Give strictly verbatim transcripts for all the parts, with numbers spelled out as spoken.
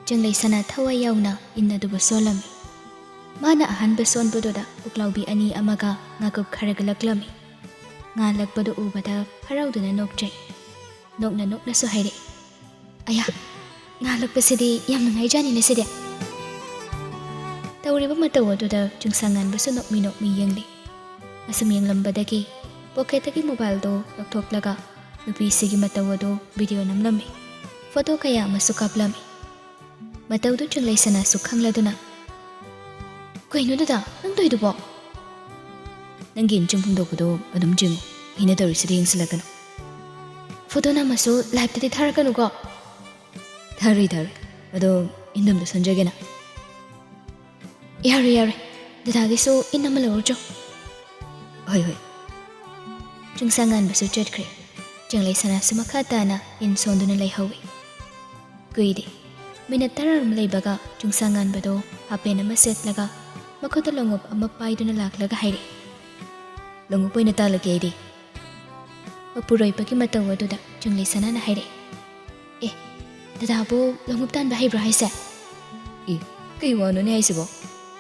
ꯆꯪꯂꯩ ꯁꯅꯥ ꯊꯋꯥꯏ ꯌꯥꯎꯅ ꯏꯟ ꯑꯗꯨꯕꯨ ꯁꯣꯜꯂꯝꯃꯤ꯫ ꯃꯥꯅ ꯑꯍꯥꯟꯕ ꯁꯣꯟꯕꯗꯨꯗ ꯄꯨꯛꯂꯥꯎꯕꯤ ꯑꯅꯤ ꯑꯃꯒ ꯉꯥꯀꯨꯞ ꯈꯔꯒ ꯂꯛꯂꯝꯃꯤ꯫ ꯉꯥ ꯂꯛꯄꯗꯨ ꯎꯕꯗ ꯍꯔꯥꯎꯗꯨꯅ ꯅꯣꯛꯆꯩ꯫ ꯅꯣꯛꯅ ꯅꯣꯛꯅꯁꯨ ꯍꯥꯏꯔꯛꯏ, "ꯑꯌꯥ, ꯉꯥ ꯂꯛꯄꯁꯤꯗꯤ ꯌꯥꯝ ꯅꯨꯡꯉꯥꯏꯖꯥꯠꯅꯤꯅꯦ ꯁꯤꯗꯤ!" ꯇꯧꯔꯤꯕ ꯃꯇꯧ ꯑꯗꯨꯗ ꯆꯤꯡꯁꯥꯡ ꯉꯥꯟꯕꯁꯨ ꯅꯣꯛꯃꯤ ꯅꯣꯛꯃꯤ ꯌꯦꯡꯂꯤ꯫ ꯑꯁꯨꯝ ꯌꯦꯡꯂꯝꯕꯗꯒꯤ ꯄꯣꯀꯦꯠꯇꯒꯤ ꯃꯣꯕꯥꯏꯜꯗꯨ ꯂꯧꯊꯣꯛꯂꯒ ꯅꯨꯄꯤꯁꯤꯒꯤ ꯃꯇꯧ ꯑꯗꯨ ꯚꯤꯗꯤꯑꯣ ꯅꯝꯂꯝꯃꯤ꯫ ꯐꯣꯇꯣ ꯀꯌꯥ ꯑꯃꯁꯨ ꯀꯥꯞꯂꯝꯃꯤ꯫ ꯃꯇꯧꯗꯨ ꯆꯤꯡꯂꯩ ꯁꯅꯥꯁꯨ ꯈꯪꯂꯗꯨꯅ, "ꯀꯩꯅꯣ ꯗꯗꯥ, ꯅꯪ ꯇꯧꯔꯤꯗꯨꯕꯣ?" "ꯅꯪꯒꯤ ꯏꯟ ꯆꯤꯡꯐꯝ ꯊꯣꯛꯄꯗꯣ ꯑꯗꯨꯝ ꯆꯤꯡꯉꯨ, ꯑꯩꯅ ꯇꯧꯔꯤꯁꯤꯗ ꯌꯦꯡꯁꯤꯜꯂꯛꯀꯅꯨ꯫ ꯐꯣꯇꯣ ꯅꯝꯃꯁꯨ ꯂꯥꯏꯞꯇꯗꯤ ꯊꯥꯔꯛꯀꯅꯨꯀꯣ?" "ꯊꯥꯔꯨꯏ, ꯊꯥꯔꯨꯏ꯫ ꯑꯗꯣ ꯏꯟꯗꯝꯗ ꯁꯣꯟꯖꯒꯦꯅ?" "ꯌꯥꯔꯣꯏ, ꯌꯥꯔꯣꯏ꯫ ꯗꯗꯥꯒꯤꯁꯨ ꯏꯟ ꯑꯃ ꯂꯧꯔꯨꯆꯣ꯫" "ꯍꯣꯏ, ꯍꯣꯏ꯫" ꯆꯤꯡꯁꯥꯡ ꯉꯥꯟꯕꯁꯨ ꯆꯠꯈ꯭ꯔꯦ꯫ ꯆꯤꯡꯂꯩ ꯁꯅꯥꯁꯨ ꯃꯈꯥ ꯇꯥꯅ ꯏꯟ ꯁꯣꯟꯗꯨꯅ ꯂꯩꯍꯧꯏ꯫ ꯀꯨꯏꯗꯦ꯫ ꯃꯤꯅꯠ ꯇꯔꯥꯔꯣꯝ ꯂꯩꯕꯒ ꯆꯤꯡꯁꯥꯡ ꯉꯥꯟꯕꯗꯣ ꯍꯥꯄꯦꯟ ꯑꯃ ꯁꯦꯠꯂꯒ ꯃꯈꯨꯠꯇ ꯂꯣꯡꯎꯞ ꯑꯃ ꯄꯥꯏꯗꯨꯅ ꯂꯥꯛꯂꯒ ꯍꯥꯏꯔꯛꯏ, "ꯂꯣꯡꯎꯞ ꯑꯣꯏꯅ ꯇꯥꯜꯂꯒꯦ ꯑꯩꯗꯤ꯫" ꯃꯄꯨꯔꯣꯏꯕꯒꯤ ꯃꯇꯧ ꯑꯗꯨꯗ ꯆꯤꯡꯂꯩ ꯁꯅꯥꯅ ꯍꯥꯏꯔꯛꯏ, "ꯑꯦ, ꯗꯗꯥꯕꯨ ꯂꯣꯡꯎꯞ ꯇꯥꯟꯕ ꯍꯩꯕ꯭ꯔꯣ ꯍꯥꯏꯁꯦ?" "ꯑꯦ, ꯀꯩ ꯋꯥꯅꯣꯅꯦ ꯍꯥꯏꯁꯤꯕꯣ?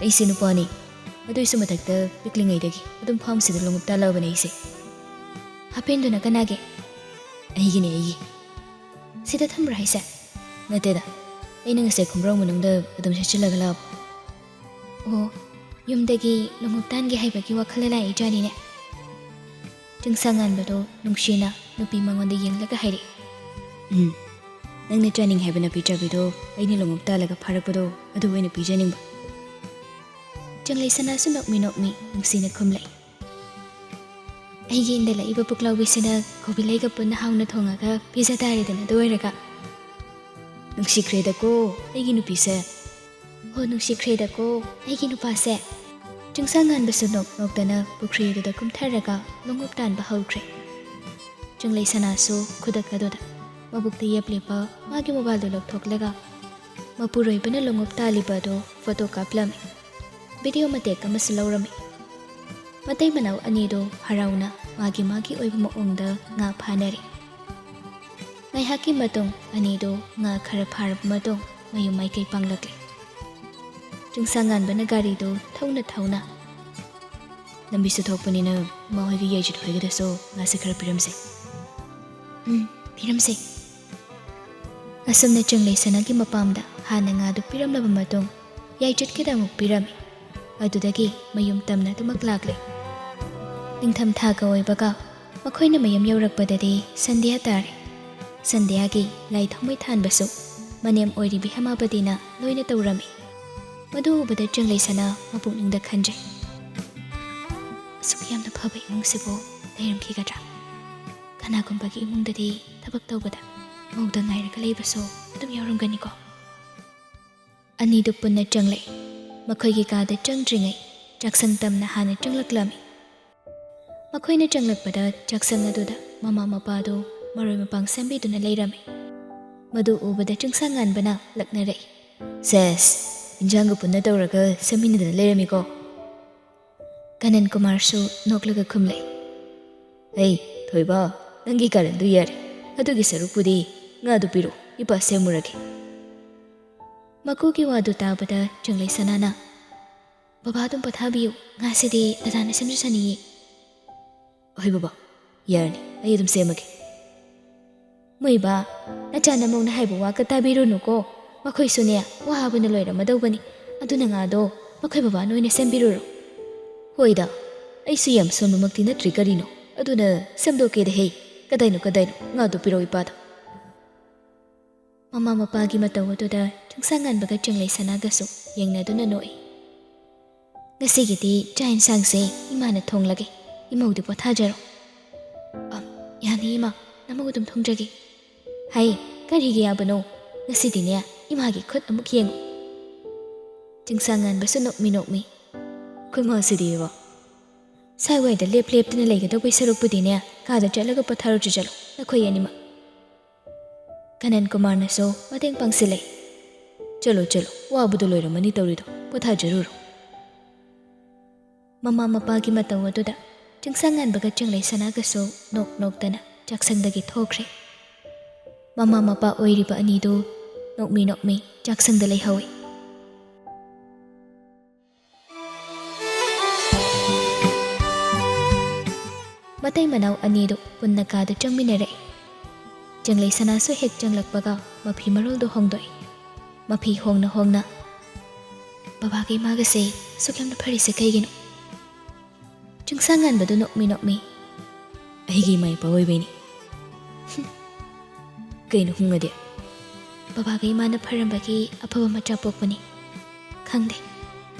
ꯑꯩꯁꯦ ꯅꯨꯄꯥꯅꯤ꯫ ꯑꯗꯨꯏꯁꯨ ꯃꯊꯛꯇ ꯄꯤꯛꯂꯤꯉꯩꯗꯒꯤ ꯑꯗꯨꯝ ꯐꯥꯝꯁꯤꯗ ꯂꯣꯡꯎꯞ ꯇꯥꯜꯂꯛꯑꯕꯅꯦ ꯑꯩꯁꯦ꯫" "ꯍꯥꯄꯦꯟꯗꯨꯅ ꯀꯅꯥꯒꯤ?" "ꯑꯩꯒꯤꯅꯦ, ꯑꯩꯒꯤ꯫" "ꯁꯤꯗ ꯊꯝꯕ꯭ꯔꯥ ꯍꯥꯏꯁꯦ?" "ꯅꯠꯇꯦꯗ, ꯑꯩꯅ ꯉꯁꯥꯏ ꯈꯣꯡꯒ꯭ꯔꯥꯎ ꯃꯅꯨꯡꯗ ꯑꯗꯨꯝ ꯁꯦꯠꯆꯤꯜꯂꯒ ꯂꯥꯛꯄ꯫" "ꯑꯣ, ꯌꯨꯝꯗꯒꯤ ꯂꯣꯡꯎꯞ ꯇꯥꯟꯒꯦ ꯍꯥꯏꯕꯒꯤ ꯋꯥꯈꯜ ꯂꯥꯛꯏ ꯖꯥꯠꯅꯤꯅꯦ꯫" ꯆꯤꯡꯁꯥꯡ ꯉꯥꯟꯕꯗꯣ ꯅꯨꯡꯁꯤꯅ ꯅꯨꯄꯤ ꯃꯉꯣꯟꯗ ꯌꯦꯡꯂꯒ ꯍꯥꯏꯔꯛꯏ, "ꯎꯝ, ꯅꯪꯅ ꯆꯥꯅꯤꯡ ꯍꯥꯏꯕ ꯅꯥꯄꯤ ꯆꯥꯕꯤꯗꯣ ꯑꯩꯅ ꯂꯣꯡꯎꯞ ꯇꯥꯜꯂꯒ ꯐꯥꯔꯛꯄꯗꯣ ꯑꯗꯨ ꯑꯣꯏꯅ ꯄꯤꯖꯅꯤꯡꯕ꯫" ꯆꯤꯡꯂꯩ ꯁꯅꯥꯁꯨ ꯅꯣꯛꯃꯤ ꯅꯣꯛꯃꯤ ꯅꯨꯡꯁꯤꯅ ꯈꯨꯝꯂꯛꯏ, "ꯑꯩꯒꯤ ꯏꯟꯗ ꯂꯛꯏꯕ ꯄꯨꯛꯂꯥꯎꯕꯤꯁꯤꯅ ꯀꯣꯕꯤ ꯂꯩꯒ ꯄꯨꯟꯅ ꯍꯥꯎꯅ ꯊꯣꯡꯉꯒ ꯄꯤꯖ ꯇꯥꯔꯦꯗꯅ ꯑꯗꯨ ꯑꯣꯏꯔꯒ꯫" "ꯅꯨꯡꯁꯤꯈ꯭ꯔꯦꯗꯀꯣ ꯑꯩꯒꯤ ꯅꯨꯄꯤꯁꯦ꯫" "ꯍꯣ, ꯅꯨꯡꯁꯤꯈ꯭ꯔꯦꯗꯀꯣ ꯑꯩꯒꯤ ꯅꯨꯄꯥꯁꯦ꯫" ꯆꯤꯡꯁꯥꯡ ꯉꯥꯟꯕꯁꯨ ꯅꯣꯛ ꯅꯣꯛꯇꯅ ꯄꯨꯈ꯭ꯔꯤ ꯑꯗꯨꯗ ꯀꯨꯝꯊꯔꯒ ꯂꯣꯡꯎꯞ ꯇꯥꯟꯕ ꯍꯧꯈ꯭ꯔꯦ꯫ ꯆꯤꯡꯂꯩ ꯁꯅꯥꯁꯨ ꯈꯨꯗꯛ ꯑꯗꯨꯗ ꯃꯕꯨꯛꯇ ꯌꯦꯞꯂꯤꯕ ꯃꯥꯒꯤ ꯃꯣꯕꯥꯏꯜꯗꯨ ꯂꯧꯊꯣꯛꯂꯒ ꯃꯄꯨꯔꯣꯏꯕꯅ ꯂꯣꯡꯎꯞ ꯇꯥꯜꯂꯤꯕ ꯑꯗꯨ ꯐꯣꯇꯣ ꯀꯥꯞꯂꯝꯃꯤ꯫ ꯚꯤꯗꯤꯑꯣ ꯃꯇꯦꯛ ꯑꯃꯁꯨ ꯂꯧꯔꯝꯃꯤ꯫ ꯃꯇꯩ ꯃꯅꯥꯎ ꯑꯅꯤꯗꯨ ꯍꯔꯥꯎꯅ ꯃꯥꯒꯤ ꯃꯥꯒꯤ ꯑꯣꯏꯕ ꯃꯑꯣꯡꯗ ꯉꯥ ꯐꯥꯅꯔꯤ꯫ ꯉꯥꯏꯍꯥꯛꯀꯤ ꯃꯇꯨꯡ ꯑꯅꯤꯗꯨ ꯉꯥ ꯈꯔ ꯐꯥꯔꯕ ꯃꯇꯨꯡ ꯃꯌꯨꯝ ꯃꯥꯏꯀꯩ ꯄꯥꯡꯂꯛꯂꯦ꯫ ꯆꯤꯡꯁꯥꯡ ꯉꯥꯟꯕꯅ ꯒꯥꯔꯤꯗꯨ ꯊꯧꯅ ꯊꯧꯅ, "ꯂꯝꯕꯤꯁꯨ ꯊꯣꯛꯄꯅꯤꯅ ꯏꯃꯥ ꯍꯣꯏꯒꯤ ꯌꯥꯏꯖꯤꯠ ꯍꯣꯏꯒꯗꯁꯨ ꯉꯥꯁꯦ ꯈꯔ ꯄꯤꯔꯝꯁꯦ꯫" "ꯎꯝ, ꯄꯤꯔꯝꯁꯦ꯫" ꯑꯁꯨꯝꯅ ꯆꯪꯂꯩ ꯁꯅꯥꯒꯤ ꯃꯄꯥꯝꯗ ꯍꯥꯟꯅ ꯉꯥꯗꯨ ꯄꯤꯔꯝꯂꯕ ꯃꯇꯨꯡ, ꯌꯥꯏꯆꯠꯀꯤꯗ ꯑꯃꯨꯛ ꯄꯤꯔꯝꯃꯤ꯫ ꯑꯗꯨꯗꯒꯤ ꯃꯌꯨꯝ ꯇꯝꯅ ꯑꯗꯨꯃꯛ ꯂꯥꯛꯂꯦ꯫ ꯅꯤꯡꯊꯝ ꯊꯥꯒ ꯑꯣꯏꯕꯒ ꯃꯈꯣꯏꯅ ꯃꯌꯨꯝ ꯌꯧꯔꯛꯄꯗꯗꯤ ꯁꯟꯙ꯭ꯌꯥ ꯇꯥꯔꯦ꯫ ꯁꯟꯙ꯭ꯌꯥꯒꯤ ꯂꯥꯏ ꯊꯥꯎꯃꯩ ꯊꯥꯟꯕꯁꯨ ꯃꯅꯦꯝ ꯑꯣꯏꯔꯤꯕꯤ ꯍꯦꯃꯥꯕꯗꯤꯅ ꯂꯣꯏꯅ ꯇꯧꯔꯝꯃꯤ꯫ ꯃꯗꯨ ꯎꯕꯗ ꯆꯪꯂꯩ ꯁꯅꯥ ꯃꯄꯨꯛꯅꯤꯡꯗ ꯈꯟꯖꯩ, "ꯑꯁꯨꯛ ꯌꯥꯝꯅ ꯐꯕ ꯏꯃꯨꯡꯁꯤꯕꯨ ꯂꯩꯔꯝꯈꯤꯒꯗ꯭ꯔꯥ? ꯀꯅꯥꯒꯨꯝꯕꯒꯤ ꯏꯃꯨꯡꯗꯗꯤ ꯊꯕꯛ ꯇꯧꯕꯗ ꯃꯧꯗ ꯉꯥꯏꯔꯒ ꯂꯩꯕꯁꯨ ꯑꯗꯨꯝ ꯌꯥꯎꯔꯝꯒꯅꯤꯀꯣ?" ꯑꯅꯤꯗꯨ ꯄꯨꯟꯅ ꯆꯪꯂꯛꯏ꯫ ꯃꯈꯣꯏꯒꯤ ꯀꯥꯗ ꯆꯪꯗ꯭ꯔꯤꯉꯩ ꯆꯥꯛꯁꯪ ꯇꯝꯅ ꯍꯥꯟꯅ ꯆꯪꯂꯛꯂꯝꯃꯤ꯫ ꯃꯈꯣꯏꯅ ꯆꯪꯂꯛꯄꯗ ꯆꯥꯛꯁꯪ ꯑꯗꯨꯗ ꯃꯃꯥ ꯃꯄꯥꯗꯨ ꯃꯔꯣꯏ ꯃꯄꯥꯡ ꯁꯦꯝꯕꯤꯗꯨꯅ ꯂꯩꯔꯝꯃꯤ꯫ ꯃꯗꯨ ꯎꯕꯗ ꯆꯤꯡꯁꯥꯡ ꯉꯥꯟꯕꯅ ꯂꯛꯅꯔꯛꯏ꯫ "ꯁꯦꯁ, ꯏꯟꯖꯥꯡꯒ ꯄꯨꯟꯅ ꯇꯧꯔꯒ ꯁꯦꯝꯃꯤꯟꯅꯗꯅ ꯂꯩꯔꯝꯃꯤꯀꯣ?" ꯀꯅꯟ ꯀꯨꯃꯥꯔꯁꯨ ꯅꯣꯛꯂꯒ ꯈꯨꯝꯂꯛꯏ꯫ "ꯍꯩ, ꯊꯣꯏꯕ, ꯅꯪꯒꯤ ꯀꯥꯔꯟꯗꯨ ꯌꯥꯔꯦ꯫ ꯑꯗꯨꯒꯤ ꯁꯔꯨꯛꯄꯨꯗꯤ ꯉꯥꯗꯨ ꯄꯤꯔꯛꯎ, ꯏꯄꯥ ꯁꯦꯝꯃꯨꯔꯒꯦ꯫" ꯃꯀꯨꯒꯤ ꯋꯥꯗꯨ ꯇꯥꯕꯗ ꯆꯪꯂꯩ ꯁꯅꯥꯅ, "ꯕꯕꯥ ꯑꯗꯨꯝ ꯄꯣꯊꯥꯕꯤꯌꯨ, ꯉꯥꯁꯤꯗꯤ ꯗꯗꯥꯅ ꯁꯦꯝꯖꯁꯅꯤꯌꯦ꯫" "ꯍꯣꯏ ꯕꯕꯥ, ꯌꯥꯔꯅꯤ, ꯑꯩ ꯑꯗꯨꯝ ꯁꯦꯝꯃꯒꯦ꯫" "ꯃꯣꯏꯕꯥ, ꯅꯆꯥ ꯅꯃꯧꯅ ꯍꯥꯏꯕ ꯋꯥꯒ ꯇꯥꯕꯤꯔꯨꯅꯨꯀꯣ꯫ ꯃꯈꯣꯏꯁꯨꯅꯦ ꯋꯥꯕꯅ ꯂꯣꯏꯔꯝꯃꯗꯧꯕꯅꯤ꯫ ꯑꯗꯨꯅ ꯉꯥꯗꯣ ꯃꯈꯣꯏ ꯕꯕꯥꯅ ꯑꯣꯏꯅ ꯁꯦꯝꯕꯤꯔꯨꯔꯣ꯫" "ꯍꯣꯏꯗ, ꯑꯩꯁꯨ ꯌꯥꯝ ꯁꯣꯟꯕꯃꯛꯇꯤ ꯅꯠꯇ꯭ꯔꯤ ꯀꯔꯤꯅꯣ꯫ ꯑꯗꯨꯅ ꯁꯦꯝꯗꯣꯛꯀꯦꯗ ꯍꯦ꯫ ꯀꯗꯥꯏꯅꯣ, ꯀꯗꯥꯏꯅꯣ? ꯉꯥꯗꯣ ꯄꯤꯔꯛꯑꯣ ꯏꯄꯥꯗ꯫" ꯃꯃꯥ ꯃꯄꯥꯒꯤ ꯃꯇꯧ ꯑꯗꯨꯗ ꯆꯤꯡꯁꯥꯡ ꯉꯥꯟꯕꯒ ꯆꯤꯡꯂꯩ ꯁꯅꯥꯒꯁꯨ ꯌꯦꯡꯅꯗꯨꯅ ꯅꯣꯛꯏ꯫ "ꯉꯁꯤꯒꯤꯗꯤ ꯆꯥꯛ ꯌꯦꯟꯁꯥꯡꯁꯦ ꯏꯃꯥꯅ ꯊꯣꯡꯂꯒꯦ꯫ ꯏꯃꯧꯗꯤ ꯄꯣꯊꯥꯖꯔꯣ꯫" "ꯑꯝ, ꯌꯥꯅꯤ ꯏꯃꯥ, ꯅꯃꯧ ꯑꯗꯨꯝ ꯊꯣꯡꯖꯒꯦ꯫" "ꯍꯥꯏ, ꯀꯔꯤꯒꯤ ꯌꯥꯕꯅꯣ? ꯉꯁꯤꯗꯤꯅꯦ ꯏꯃꯥꯒꯤ ꯈꯨꯠ ꯑꯃꯨꯛ ꯌꯦꯡꯉꯨ꯫" ꯆꯤꯡꯁꯥꯡ ꯉꯥꯟꯕꯁꯨ ꯅꯣꯛꯃꯤ ꯅꯣꯛꯃꯤ, "ꯑꯩꯈꯣꯏ ꯃꯥꯁꯤꯗꯤꯕ, ꯁ꯭ꯋꯥꯏꯋꯥꯏꯗ ꯂꯦꯞ ꯂꯦꯞꯇꯨꯅ ꯂꯩꯒꯗꯧꯕꯩ ꯁꯔꯨꯛꯄꯨꯗꯤꯅꯦ ꯀꯥꯗ ꯆꯠꯂꯒ ꯄꯣꯊꯥꯔꯨꯆꯣ ꯆꯠꯂꯣ, ꯅꯈꯣꯏ ꯑꯅꯤꯃꯛ꯫" ꯀꯅꯟ ꯀꯨꯃꯥꯔꯅꯁꯨ ꯃꯇꯦꯡ ꯄꯥꯡꯁꯤꯜꯂꯛꯏ꯫ "ꯆꯠꯂꯣ, ꯆꯠꯂꯣ, ꯋꯥꯕꯗꯣ ꯂꯣꯏꯔꯝꯃꯅꯤ ꯇꯧꯔꯤꯗꯣ, ꯄꯣꯊꯥꯖꯔꯨꯔꯣ꯫" ꯃꯃꯥ ꯃꯄꯥꯒꯤ ꯃꯇꯧ ꯑꯗꯨꯗ ꯆꯤꯡꯁꯥꯡ ꯉꯥꯟꯕꯒ ꯆꯤꯡꯂꯩ ꯁꯅꯥꯒꯁꯨ ꯅꯣꯛ ꯅꯣꯛꯇꯅ ꯆꯥꯛꯁꯪꯗꯒꯤ ꯊꯣꯛꯈ꯭ꯔꯦ꯫ ꯃꯃꯥ ꯃꯄꯥ ꯑꯣꯏꯔꯤꯕ ꯑꯅꯤꯗꯨ ꯅꯣꯛꯃꯤ ꯅꯣꯛꯃꯤ ꯆꯥꯛꯁꯪꯗ ꯂꯩꯍꯧꯏ꯫ ꯃꯇꯩ ꯃꯅꯥꯎ ꯑꯅꯤꯗꯨ ꯄꯨꯟꯅ ꯀꯥꯗ ꯆꯪꯃꯤꯟꯅꯔꯛꯏ꯫ ꯆꯦꯡꯂꯩ ꯁꯅꯥꯁꯨ ꯍꯦꯛ ꯆꯪꯂꯛꯄꯒ ꯃꯐꯤ ꯃꯔꯣꯜꯗꯨ ꯍꯣꯡꯗꯣꯛꯏ꯫ ꯃꯐꯤ ꯍꯣꯡꯅ ꯍꯣꯡꯅ, "ꯕꯕꯥꯒ ꯏꯃꯥꯒꯁꯦ ꯑꯁꯨꯛ ꯌꯥꯝꯅ ꯐꯔꯤꯁꯦ ꯀꯩꯒꯤꯅꯣ?" ꯆꯤꯡꯁꯥꯡ ꯉꯥꯟꯕꯗꯨ ꯅꯣꯛꯃꯤ ꯅꯣꯛꯃꯤ, "ꯑꯩꯒꯤ ꯏꯃꯥ ꯏꯄꯥ ꯑꯣꯏꯕꯩꯅꯤ꯫" "ꯀꯩꯅꯣ ꯍꯨꯡꯉꯗꯤ?" "ꯕꯕꯥꯒ ꯏꯃꯥꯅ ꯐꯔꯝꯕꯒꯤ ꯑꯐꯕ ꯃꯆꯥ ꯄꯣꯛꯄꯅꯤ꯫ ꯈꯪꯗꯦ,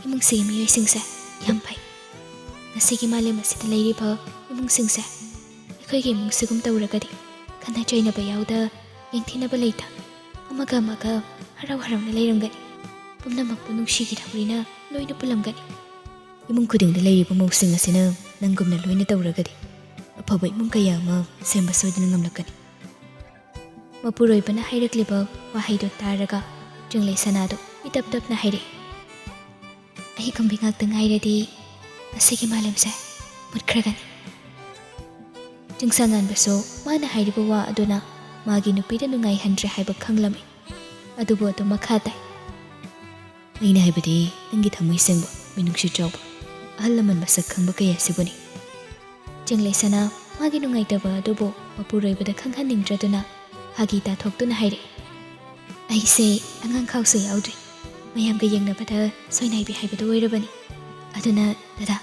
ꯏꯃꯨꯡꯁꯤꯒꯤ ꯃꯤꯑꯣꯏꯁꯤꯡꯁꯦ ꯌꯥꯝ ꯐꯩ꯫ ꯉꯁꯤꯒꯤ ꯃꯥꯂꯦꯝ ꯑꯁꯤꯗ ꯂꯩꯔꯤꯕ ꯏꯃꯨꯡꯁꯤꯡꯁꯦ ꯑꯩꯈꯣꯏꯒꯤ ꯏꯃꯨꯡꯁꯤꯒꯨꯝ ꯇꯧꯔꯒꯗꯤ ꯈꯠꯅ ꯆꯩꯅꯕ ꯌꯥꯎꯗ, ꯌꯦꯡꯊꯤꯅꯕ ꯂꯩꯇ, ꯑꯃꯒ ꯑꯃꯒ ꯍꯔꯥꯎ ꯍꯔꯥꯎꯅ ꯂꯩꯔꯝꯒꯅꯤ꯫ ꯄꯨꯝꯅꯃꯛꯄꯨ ꯅꯨꯡꯁꯤꯒꯤ ꯊꯧꯔꯤꯅ ꯂꯣꯏꯅ ꯄꯨꯜꯂꯝꯒꯅꯤ꯫" "ꯏꯃꯨꯡ ꯈꯨꯗꯤꯡꯗ ꯂꯩꯔꯤꯕ ꯃꯧꯁꯤꯡ ꯑꯁꯤꯅ ꯅꯪꯒꯨꯝꯅ ꯂꯣꯏꯅ ꯇꯧꯔꯒꯗꯤ ꯑꯐꯕ ꯏꯃꯨꯡ ꯀꯌꯥ ꯑꯃ ꯁꯦꯝꯕ ꯁꯣꯏꯗꯅ ꯉꯝꯂꯛꯀꯅꯤ꯫" ꯃꯄꯨꯔꯣꯏꯕꯅ ꯍꯥꯏꯔꯛꯂꯤꯕ ꯋꯥꯍꯩꯗꯨ ꯇꯥꯔꯒ ꯆꯤꯡꯂꯩ ꯁꯅꯥꯗꯨ ꯏꯇꯞ ꯇꯞꯅ ꯍꯥꯏꯔꯛꯏ, "ꯑꯩ ꯀꯨꯝꯕꯤ ꯉꯥꯛꯇ ꯉꯥꯏꯔꯗꯤ ꯃꯁꯤꯒꯤ ꯃꯥꯂꯦꯝꯁꯦ ꯃꯨꯠꯈ꯭ꯔꯒꯅꯤ꯫" ꯆꯤꯡꯁꯥꯡ ꯉꯥꯟꯕꯁꯨ ꯃꯥꯅ ꯍꯥꯏꯔꯤꯕ ꯋꯥ ꯑꯗꯨꯅ ꯃꯥꯒꯤ ꯅꯨꯄꯤꯗ ꯅꯨꯡꯉꯥꯏꯍꯟꯗ꯭ꯔꯦ ꯍꯥꯏꯕ ꯈꯪꯂꯝꯃꯤ꯫ ꯑꯗꯨꯕꯨ ꯑꯗꯨꯝ ꯃꯈꯥ ꯇꯥꯏ, "ꯑꯩꯅ ꯍꯥꯏꯕꯗꯤ ꯅꯪꯒꯤ ꯊꯃꯣꯏ ꯁꯦꯡꯕ, ꯃꯤꯅꯨꯡꯁꯤ ꯆꯥꯎꯕ, ꯑꯍꯜ ꯂꯃꯟ ꯃꯁꯛ ꯈꯪꯕ ꯀꯌꯥ ꯑꯁꯤꯕꯨꯅꯤ꯫" ꯆꯤꯡꯂꯩ ꯁꯅꯥ ꯃꯥꯒꯤ ꯅꯨꯡꯉꯥꯏꯇꯕ ꯑꯗꯨꯕꯨ ꯃꯄꯨꯔꯣꯏꯕꯗ ꯈꯪꯍꯟꯅꯤꯡꯗ꯭ꯔꯗꯨꯅ ꯐꯥꯒꯤ ꯇꯥꯊꯣꯛꯇꯨꯅ ꯍꯥꯏꯔꯛꯏ, "ꯑꯩꯁꯦ ꯑꯉꯥꯡ ꯈꯥꯎꯁꯨ ꯌꯥꯎꯗ꯭ꯔꯤ꯫ ꯃꯌꯥꯝꯒ ꯌꯦꯡꯅꯕꯗ ꯁꯣꯏꯅꯥꯏꯕꯤ ꯍꯥꯏꯕꯗꯨ ꯑꯣꯏꯔꯕꯅꯤ꯫ ꯑꯗꯨꯅ ꯗꯗꯥ,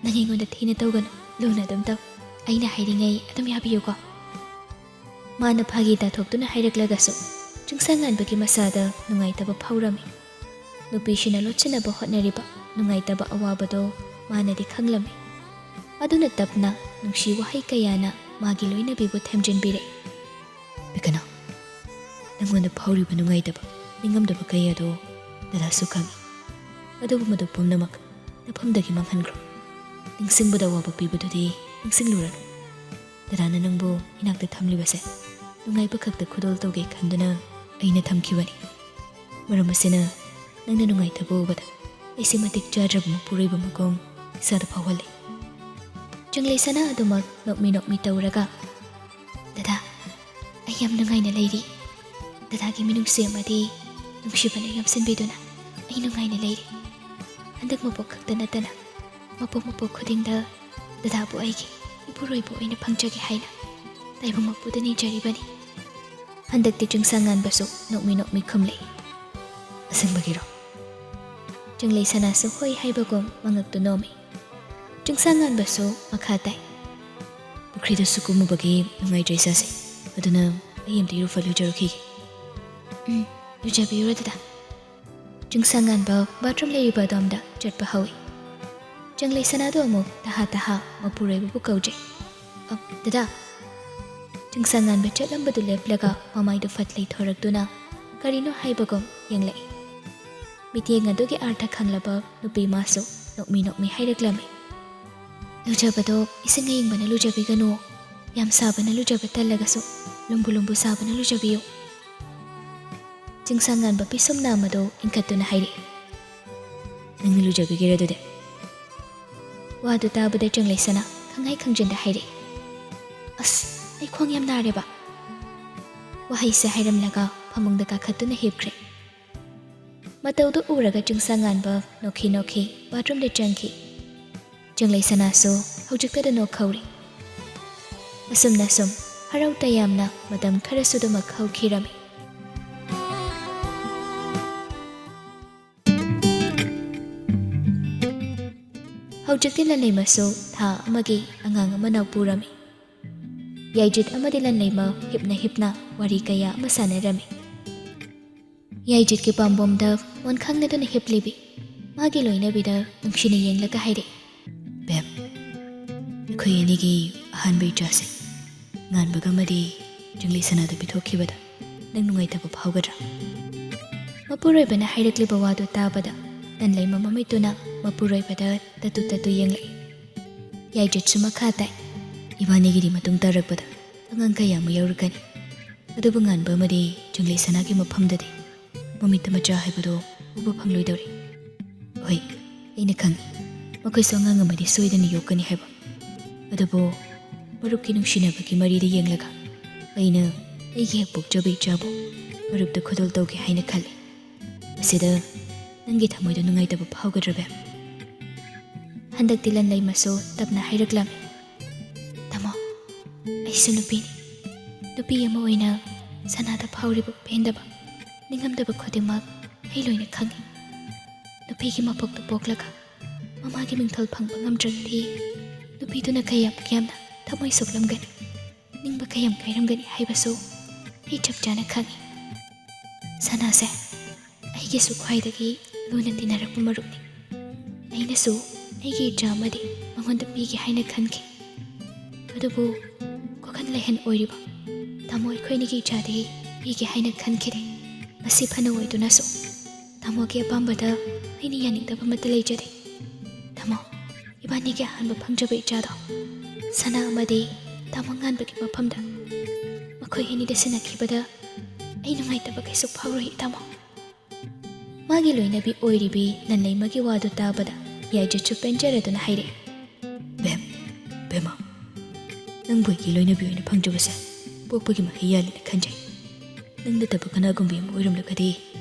ꯅꯪ ꯑꯩꯉꯣꯟꯗ ꯊꯤꯅ ꯇꯧꯒꯅꯨ, ꯂꯨꯅ ꯑꯗꯨꯝ ꯇꯧ꯫ ꯑꯩꯅ ꯍꯥꯏꯔꯤꯉꯩ ꯑꯗꯨꯝ ꯌꯥꯕꯤꯌꯨꯀꯣ꯫" ꯃꯥꯅ ꯐꯥꯒꯤ ꯇꯥꯊꯣꯛꯇꯨꯅ ꯍꯥꯏꯔꯛꯂꯒꯁꯨ ꯆꯤꯡꯁꯥꯡ ꯉꯥꯟꯕꯒꯤ ꯃꯁꯥꯗ ꯅꯨꯡꯉꯥꯏꯇꯕ ꯐꯥꯎꯔꯝꯃꯤ꯫ ꯅꯨꯄꯤꯁꯤꯅ ꯂꯣꯠꯁꯤꯟꯅꯕ ꯍꯣꯠꯅꯔꯤꯕ ꯅꯨꯡꯉꯥꯏꯇꯕ ꯑꯋꯥꯕꯗꯣ ꯃꯥꯅꯗꯤ ꯈꯪꯂꯝꯃꯤ꯫ ꯑꯗꯨꯅ ꯇꯞꯅ ꯅꯨꯡꯁꯤ ꯋꯥꯍꯩ ꯀꯌꯥꯅ ꯃꯥꯒꯤ ꯂꯣꯏꯅꯕꯤꯕꯨ ꯊꯦꯝꯖꯤꯟꯕꯤꯔꯛꯏ꯫ "ꯕꯤꯀꯅꯥ, ꯅꯪꯉꯣꯟꯗ ꯐꯥꯎꯔꯤꯕ ꯅꯨꯡꯉꯥꯏꯇꯕ, ꯅꯤꯡꯉꯝꯗꯕ ꯀꯌꯥꯗꯣ ꯗꯗꯥꯁꯨ ꯈꯪꯏ꯫ ꯑꯗꯨꯕꯨ ꯃꯗꯨ ꯄꯨꯝꯅꯃꯛ ꯅꯐꯝꯗꯒꯤ ꯃꯥꯡꯍꯟꯈ꯭ꯔꯣ꯫ ꯅꯤꯡꯁꯤꯡꯕꯗ ꯑꯋꯥꯕ ꯄꯤꯕꯗꯨꯗꯤ ꯅꯤꯡꯁꯤꯡꯂꯨꯔꯅꯨ꯫ ꯗꯗꯥꯅ ꯅꯪꯕꯨ ꯏꯅꯥꯛꯇ ꯊꯝꯂꯤꯕꯁꯦ ꯅꯨꯡꯉꯥꯏꯕ ꯈꯛꯇ ꯈꯨꯗꯣꯜ ꯇꯧꯒꯦ ꯈꯟꯗꯨꯅ ꯑꯩꯅ ꯊꯝꯈꯤꯕꯅꯤ꯫ ꯃꯔꯝ ꯑꯁꯤꯅ ꯅꯪꯅ ꯅꯨꯡꯉꯥꯏꯇꯕ ꯎꯕꯗ ꯑꯩꯁꯦ ꯃꯇꯤꯛ ꯆꯥꯗ꯭ꯔꯕ ꯃꯄꯨꯔꯣꯏꯕ ꯃꯒꯨꯝ ꯏꯁꯥꯗ ꯐꯥꯎꯍꯜꯂꯤ꯫" ꯆꯤꯡꯂꯩ ꯁꯅꯥ ꯑꯗꯨꯃꯛ ꯅꯣꯛꯃꯤ ꯅꯣꯛꯃꯤ ꯇꯧꯔꯒ, "ꯗꯗꯥ, ꯑꯩ ꯌꯥꯝ ꯅꯨꯡꯉꯥꯏꯅ ꯂꯩꯔꯤ꯫ ꯗꯗꯥꯒꯤ ꯃꯤꯅꯨꯡꯁꯤ ꯑꯃꯗꯤ ꯅꯨꯡꯁꯤꯕꯅ ꯌꯣꯝꯁꯤꯟꯕꯤꯗꯨꯅ ꯑꯩ ꯅꯨꯡꯉꯥꯏꯅ ꯂꯩꯔꯤ꯫ ꯍꯟꯗꯛ ꯃꯄꯣꯛ ꯈꯛꯇ ꯅꯠꯇꯅ ꯃꯄꯣꯛ ꯃꯄꯣꯛ ꯈꯨꯗꯤꯡꯗ ꯗꯗꯥꯕꯨ ꯑꯩꯒꯤ ꯏꯄꯨꯔꯣꯏꯕ ꯑꯣꯏꯅ ꯐꯪꯖꯒꯦ ꯍꯥꯏꯅ ꯇꯥꯏꯕꯪ ꯃꯄꯨꯗ ꯅꯤꯖꯔꯤꯕꯅꯤ꯫ ꯍꯟꯗꯛꯇꯤ ꯆꯤꯡꯁꯥꯡ ꯉꯥꯟꯕꯁꯨ ꯅꯣꯛꯃꯤ ꯅꯣꯛꯃꯤ ꯈꯨꯝꯂꯛꯏ꯫ "ꯑꯁꯦꯡꯕꯒꯤꯔꯣ?" ꯆꯤꯡꯂꯩ ꯁꯅꯥꯁꯨ ꯍꯣꯏ ꯍꯥꯏꯕꯒꯨꯝ ꯃꯉꯛꯇꯨ ꯅꯣꯝꯃꯤ꯫ ꯆꯤꯡꯁꯥꯡ ꯉꯥꯟꯕꯁꯨ ꯃꯈꯥ ꯇꯥꯏ꯫ "ꯄꯨꯈ꯭ꯔꯤꯗꯁꯨ ꯀꯨꯝꯃꯨꯕꯒꯤ ꯅꯨꯡꯉꯥꯏꯇ꯭ꯔꯦ ꯏꯆꯥꯁꯦ, ꯑꯗꯨꯅ ꯑꯩ ꯑꯝꯇ ꯏꯔꯨ ꯐꯠ ꯂꯨꯖꯔꯨꯈꯤꯒꯦ꯫" "ꯎꯝ, ꯂꯨꯖꯕꯤꯔꯨꯔꯣ ꯗꯗꯥ꯫" ꯆꯤꯡꯁꯥꯡ ꯉꯥꯟꯕ ꯕꯥꯊꯔꯨꯝ ꯂꯩꯔꯤꯕ ꯑꯗꯣꯝꯗ ꯆꯠꯄ ꯍꯧꯏ꯫ ꯆꯤꯡꯂꯩ ꯁꯅꯥꯗꯨ ꯑꯃꯨꯛ ꯇꯍꯥ ꯇꯍꯥ ꯃꯄꯨꯔꯣꯏꯕꯕꯨ ꯀꯧꯖꯩ꯫ "ꯑ, ꯗꯗꯥ꯫" ꯆꯤꯡꯁꯥꯡ ꯉꯥꯟꯕ ꯆꯠꯂꯝꯕꯗꯨ ꯂꯦꯞꯂꯒ ꯃꯃꯥꯏꯗꯨ ꯐꯠ ꯂꯩꯊꯣꯔꯛꯇꯨꯅ ꯀꯔꯤꯅꯣ ꯍꯥꯏꯕꯒꯨꯝ ꯌꯦꯡꯂꯛꯏ꯫ ꯃꯤꯠꯌꯦꯡ ꯑꯗꯨꯒꯤ ꯑꯥꯔꯊ ꯈꯪꯂꯕ ꯅꯨꯄꯤ ꯃꯥꯁꯨ ꯅꯣꯛꯃꯤ ꯅꯣꯛꯃꯤ ꯍꯥꯏꯔꯛꯂꯝꯃꯤ꯫ "ꯂꯨꯖꯕꯗꯣ ꯏꯁꯤꯡ ꯑꯏꯪꯕꯅ ꯂꯨꯖꯕꯤꯒꯅꯨ꯫ ꯌꯥꯝ ꯁꯥꯕꯅ ꯂꯨꯖꯕ ꯇꯜꯂꯒꯁꯨ ꯂꯨꯝꯕꯨ ꯂꯨꯝꯕꯨ ꯁꯥꯕꯅ ꯂꯨꯖꯕꯤꯌꯨ꯫" ꯆꯤꯡꯁꯥꯡ ꯉꯥꯟꯕ ꯄꯤꯁꯨꯝ ꯅꯥꯝꯃꯗꯨ ꯏꯟꯈꯠꯇꯨꯅ ꯍꯥꯏꯔꯛꯏ꯫ "ꯅꯪꯅ ꯂꯨꯖꯕꯤꯒꯦꯔꯥ ꯑꯗꯨꯗꯤ?" ꯋꯥꯗꯨ ꯇꯥꯕꯗ ꯆꯤꯡꯂꯩ ꯁꯅꯥ ꯈꯪꯍꯥꯏ ꯈꯪꯖꯤꯟꯗ ꯍꯥꯏꯔꯛꯏ꯫ "ꯑꯁ, ꯑꯩ ꯈ꯭ꯋꯥꯡ ꯌꯥꯝ ꯅꯥꯔꯦꯕ꯫" ꯋꯥꯍꯩꯁꯦ ꯍꯥꯏꯔꯝꯂꯒ ꯐꯃꯨꯡꯗ ꯀꯥꯈꯠꯇꯨꯅ ꯍꯤꯞꯈ꯭ꯔꯦ꯫ ꯃꯇꯧꯗꯨ ꯎꯔꯒ ꯆꯤꯡꯁꯥꯡ ꯉꯥꯟꯕ ꯅꯣꯛꯈꯤ ꯅꯣꯛꯈꯤ ꯕꯥꯊꯔꯨꯝꯗ ꯆꯪꯈꯤ꯫ ꯆꯤꯡꯂꯩ ꯁꯅꯥꯁꯨ ꯍꯧꯖꯤꯛꯇꯗ ꯅꯣꯛꯍꯧꯔꯤ꯫ ꯑꯁꯨꯝꯅ ꯁꯨꯝ ꯍꯔꯥꯎ ꯇꯌꯥꯝꯅ ꯃꯇꯝ ꯈꯔꯁꯨ ꯑꯗꯨꯃꯛ ꯍꯧꯈꯤꯔꯝꯃꯤ꯫ ꯍꯧꯖꯤꯛꯇꯤ ꯂꯟꯂꯩꯃꯁꯨ ꯊꯥ ꯑꯃꯒꯤ ꯑꯉꯥꯡ ꯑꯃ ꯅꯥꯎꯄꯨꯔꯝꯃꯤ꯫ ꯌꯥꯏꯖꯤꯠ ꯑꯃꯗꯤ ꯂꯟꯂꯩꯃ ꯍꯤꯞꯅ ꯍꯤꯞꯅ ꯋꯥꯔꯤ ꯀꯌꯥ ꯑꯃ ꯁꯥꯟꯅꯔꯝꯃꯤ꯫ ꯌꯥꯏꯖꯤꯠꯀꯤ ꯄꯥꯝꯕꯣꯝꯗ ꯃꯣꯟꯈꯥꯡꯅꯗꯨꯅ ꯍꯤꯞꯂꯤꯕꯤ ꯃꯥꯒꯤ ꯂꯣꯏꯅꯕꯤꯗ ꯅꯨꯡꯁꯤꯅ ꯌꯦꯡꯂꯒ ꯍꯥꯏꯔꯛꯏ, "ꯕꯦꯝ, ꯑꯩꯈꯣꯏ ꯑꯅꯤꯒꯤ ꯑꯍꯥꯟꯕ ꯏꯆꯥꯁꯦ ꯉꯥꯟꯕꯒ ꯑꯃꯗꯤ ꯆꯤꯡꯂꯩ ꯁꯅꯥꯗ ꯄꯤꯊꯣꯛꯈꯤꯕꯗ ꯅꯪ ꯅꯨꯡꯉꯥꯏꯇꯕ ꯐꯥꯎꯒꯗ꯭ꯔꯥ?" ꯃꯄꯨꯔꯣꯏꯕꯅ ꯍꯥꯏꯔꯛꯂꯤꯕ ꯋꯥꯗꯨ ꯇꯥꯕꯗ ꯂꯟꯂꯩꯃ ꯃꯃꯤꯠꯇꯨꯅ ꯃꯄꯨꯔꯣꯏꯕꯗ ꯇꯠꯇꯨ ꯇꯠꯇꯨ ꯌꯦꯡꯂꯛꯏ꯫ ꯌꯥꯏꯖꯤꯠꯁꯨ ꯃꯈꯥ ꯇꯥꯏ, "ꯏꯕꯥꯅꯤꯒꯤꯗꯤ ꯃꯇꯨꯡ ꯇꯥꯔꯛꯄꯗ ꯑꯉꯥꯡ ꯀꯌꯥ ꯑꯃ ꯌꯥꯎꯔꯛꯀꯅꯤ꯫ ꯑꯗꯨꯕꯨ ꯉꯥꯟꯕ ꯑꯃꯗꯤ ꯆꯤꯡꯂꯩ ꯁꯅꯥꯒꯤ ꯃꯐꯝꯗꯗꯤ ꯃꯃꯤꯠꯇ ꯃꯆꯥ ꯍꯥꯏꯕꯗꯣ ꯎꯕ ꯐꯪꯂꯣꯏꯗꯧꯔꯤ꯫ ꯍꯣꯏ, ꯑꯩꯅ ꯈꯪꯏ, ꯃꯈꯣꯏꯁꯨ ꯑꯉꯥꯡ ꯑꯃꯗꯤ ꯁꯣꯏꯗꯅ ꯌꯣꯛꯀꯅꯤ ꯍꯥꯏꯕ꯫ ꯑꯗꯨꯕꯨ ꯃꯔꯨꯞꯀꯤ ꯅꯨꯡꯁꯤꯅꯕꯒꯤ ꯃꯔꯤꯗ ꯌꯦꯡꯂꯒ ꯑꯩꯅ ꯑꯩꯒꯤ ꯍꯦꯛ ꯄꯣꯛꯆꯕ ꯏꯆꯥꯕꯨ ꯃꯔꯨꯞꯇ ꯈꯨꯗꯣꯜ ꯇꯧꯒꯦ ꯍꯥꯏꯅ ꯈꯜꯂꯤ꯫ ꯃꯁꯤꯗ ꯅꯪꯒꯤ ꯊꯃꯣꯏꯗ ꯅꯨꯡꯉꯥꯏꯇꯕ ꯐꯥꯎꯒꯗ꯭ꯔꯕ? ꯍꯟꯗꯛꯇꯤ ꯂꯟꯂꯩꯃꯁꯨ ꯇꯞꯅ ꯍꯥꯏꯔꯛꯂꯝꯃꯤ, "ꯇꯥꯃꯣ, ꯑꯩꯁꯨ ꯅꯨꯄꯤꯅꯤ꯫ ꯅꯨꯄꯤ ꯑꯃ ꯑꯣꯏꯅ ꯁꯅꯥꯗ ꯐꯥꯎꯔꯤꯕ ꯄꯦꯟꯗꯕ, ꯅꯤꯡꯉꯝꯗꯕ ꯈꯨꯗꯤꯡꯃꯛ ꯑꯩ ꯂꯣꯏꯅ ꯈꯪꯏ꯫ ꯅꯨꯄꯤꯒꯤ ꯃꯄꯣꯛꯇ ꯄꯣꯛꯂꯒ ꯃꯃꯥꯒꯤ ꯃꯤꯡꯊꯣꯜ ꯐꯪꯕ ꯉꯝꯗ꯭ꯔꯒꯗꯤ ꯅꯨꯄꯤꯗꯨꯅ ꯀꯌꯥꯝ ꯌꯥꯝꯅ ꯊꯃꯣꯏ ꯁꯣꯛꯂꯝꯒꯅꯤ, ꯅꯤꯡꯕ ꯀꯌꯥꯝ ꯀꯥꯏꯔꯝꯒꯅꯤ ꯍꯥꯏꯕꯁꯨ ꯑꯩ ꯆꯞ ꯆꯥꯅ ꯈꯪꯏ꯫ ꯁꯅꯥꯁꯦ ꯑꯩꯒꯤꯁꯨ ꯈ꯭ꯋꯥꯏꯗꯒꯤ ꯂꯨꯅ ꯇꯤꯟꯅꯔꯛꯄ ꯃꯔꯨꯞꯅꯤ꯫ ꯑꯩꯅꯁꯨ ꯑꯩꯒꯤ ꯏꯆꯥ ꯑꯃꯗꯤ ꯃꯉꯣꯟꯗ ꯄꯤꯒꯦ ꯍꯥꯏꯅ ꯈꯟꯈꯤ꯫ ꯑꯗꯨꯕꯨ ꯀꯣꯈꯟ ꯂꯩꯍꯟ ꯑꯣꯏꯔꯤꯕ ꯇꯥꯃꯣ ꯑꯩꯈꯣꯏꯅꯤꯒꯤ ꯏꯆꯥꯗꯤ ꯄꯤꯒꯦ ꯍꯥꯏꯅ ꯈꯟꯈꯤꯗꯦ꯫ ꯃꯁꯤ ꯐꯅ ꯑꯣꯏꯗꯨꯅꯁꯨ ꯇꯥꯃꯣꯒꯤ ꯑꯄꯥꯝꯕꯗ ꯑꯩꯅ ꯌꯥꯅꯤꯡꯗꯕ ꯑꯃꯠꯇ ꯂꯩꯖꯗꯦ꯫ ꯇꯥꯃꯣ, ꯏꯕꯥꯅꯤꯒꯤ ꯑꯍꯥꯟꯕ ꯐꯪꯖꯕ ꯏꯆꯥꯗꯣ, ꯁꯅꯥ ꯑꯃꯗꯤ ꯇꯥꯃꯣ ꯉꯥꯟꯕꯒꯤ ꯃꯐꯝꯗ ꯃꯈꯣꯏ ꯑꯅꯤꯗ ꯁꯤꯟꯅꯈꯤꯕꯗ ꯑꯩ ꯅꯨꯡꯉꯥꯏꯇꯕ ꯀꯩꯁꯨ ꯐꯥꯎꯔꯣꯏ, ꯇꯥꯃꯣ꯫" ꯃꯥꯒꯤ ꯂꯣꯏꯅꯕꯤ ꯑꯣꯏꯔꯤꯕꯤ ꯂꯟꯂꯩꯃꯒꯤ ꯋꯥꯗꯨ ꯇꯥꯕꯗ ꯌꯥꯏꯖꯠꯁꯨ ꯄꯦꯟꯖꯔꯗꯨꯅ ꯍꯥꯏꯔꯛꯑꯦ, "ꯕꯦꯝ, ꯕꯦꯝꯃ, ꯅꯪꯕꯨ ꯑꯩꯒꯤ ꯂꯣꯏꯅꯕꯤ ꯑꯣꯏꯅ ꯐꯪꯖꯕꯁꯦ ꯄꯣꯛꯄꯒꯤ ꯃꯍꯩ ꯌꯥꯜꯂꯦꯅ ꯈꯟꯖꯩ꯫ ꯅꯪ ꯅꯠꯇꯕ ꯀꯅꯥꯒꯨꯝꯕꯤ ꯑꯃ ꯑꯣꯏꯔꯝꯂꯒꯗꯤ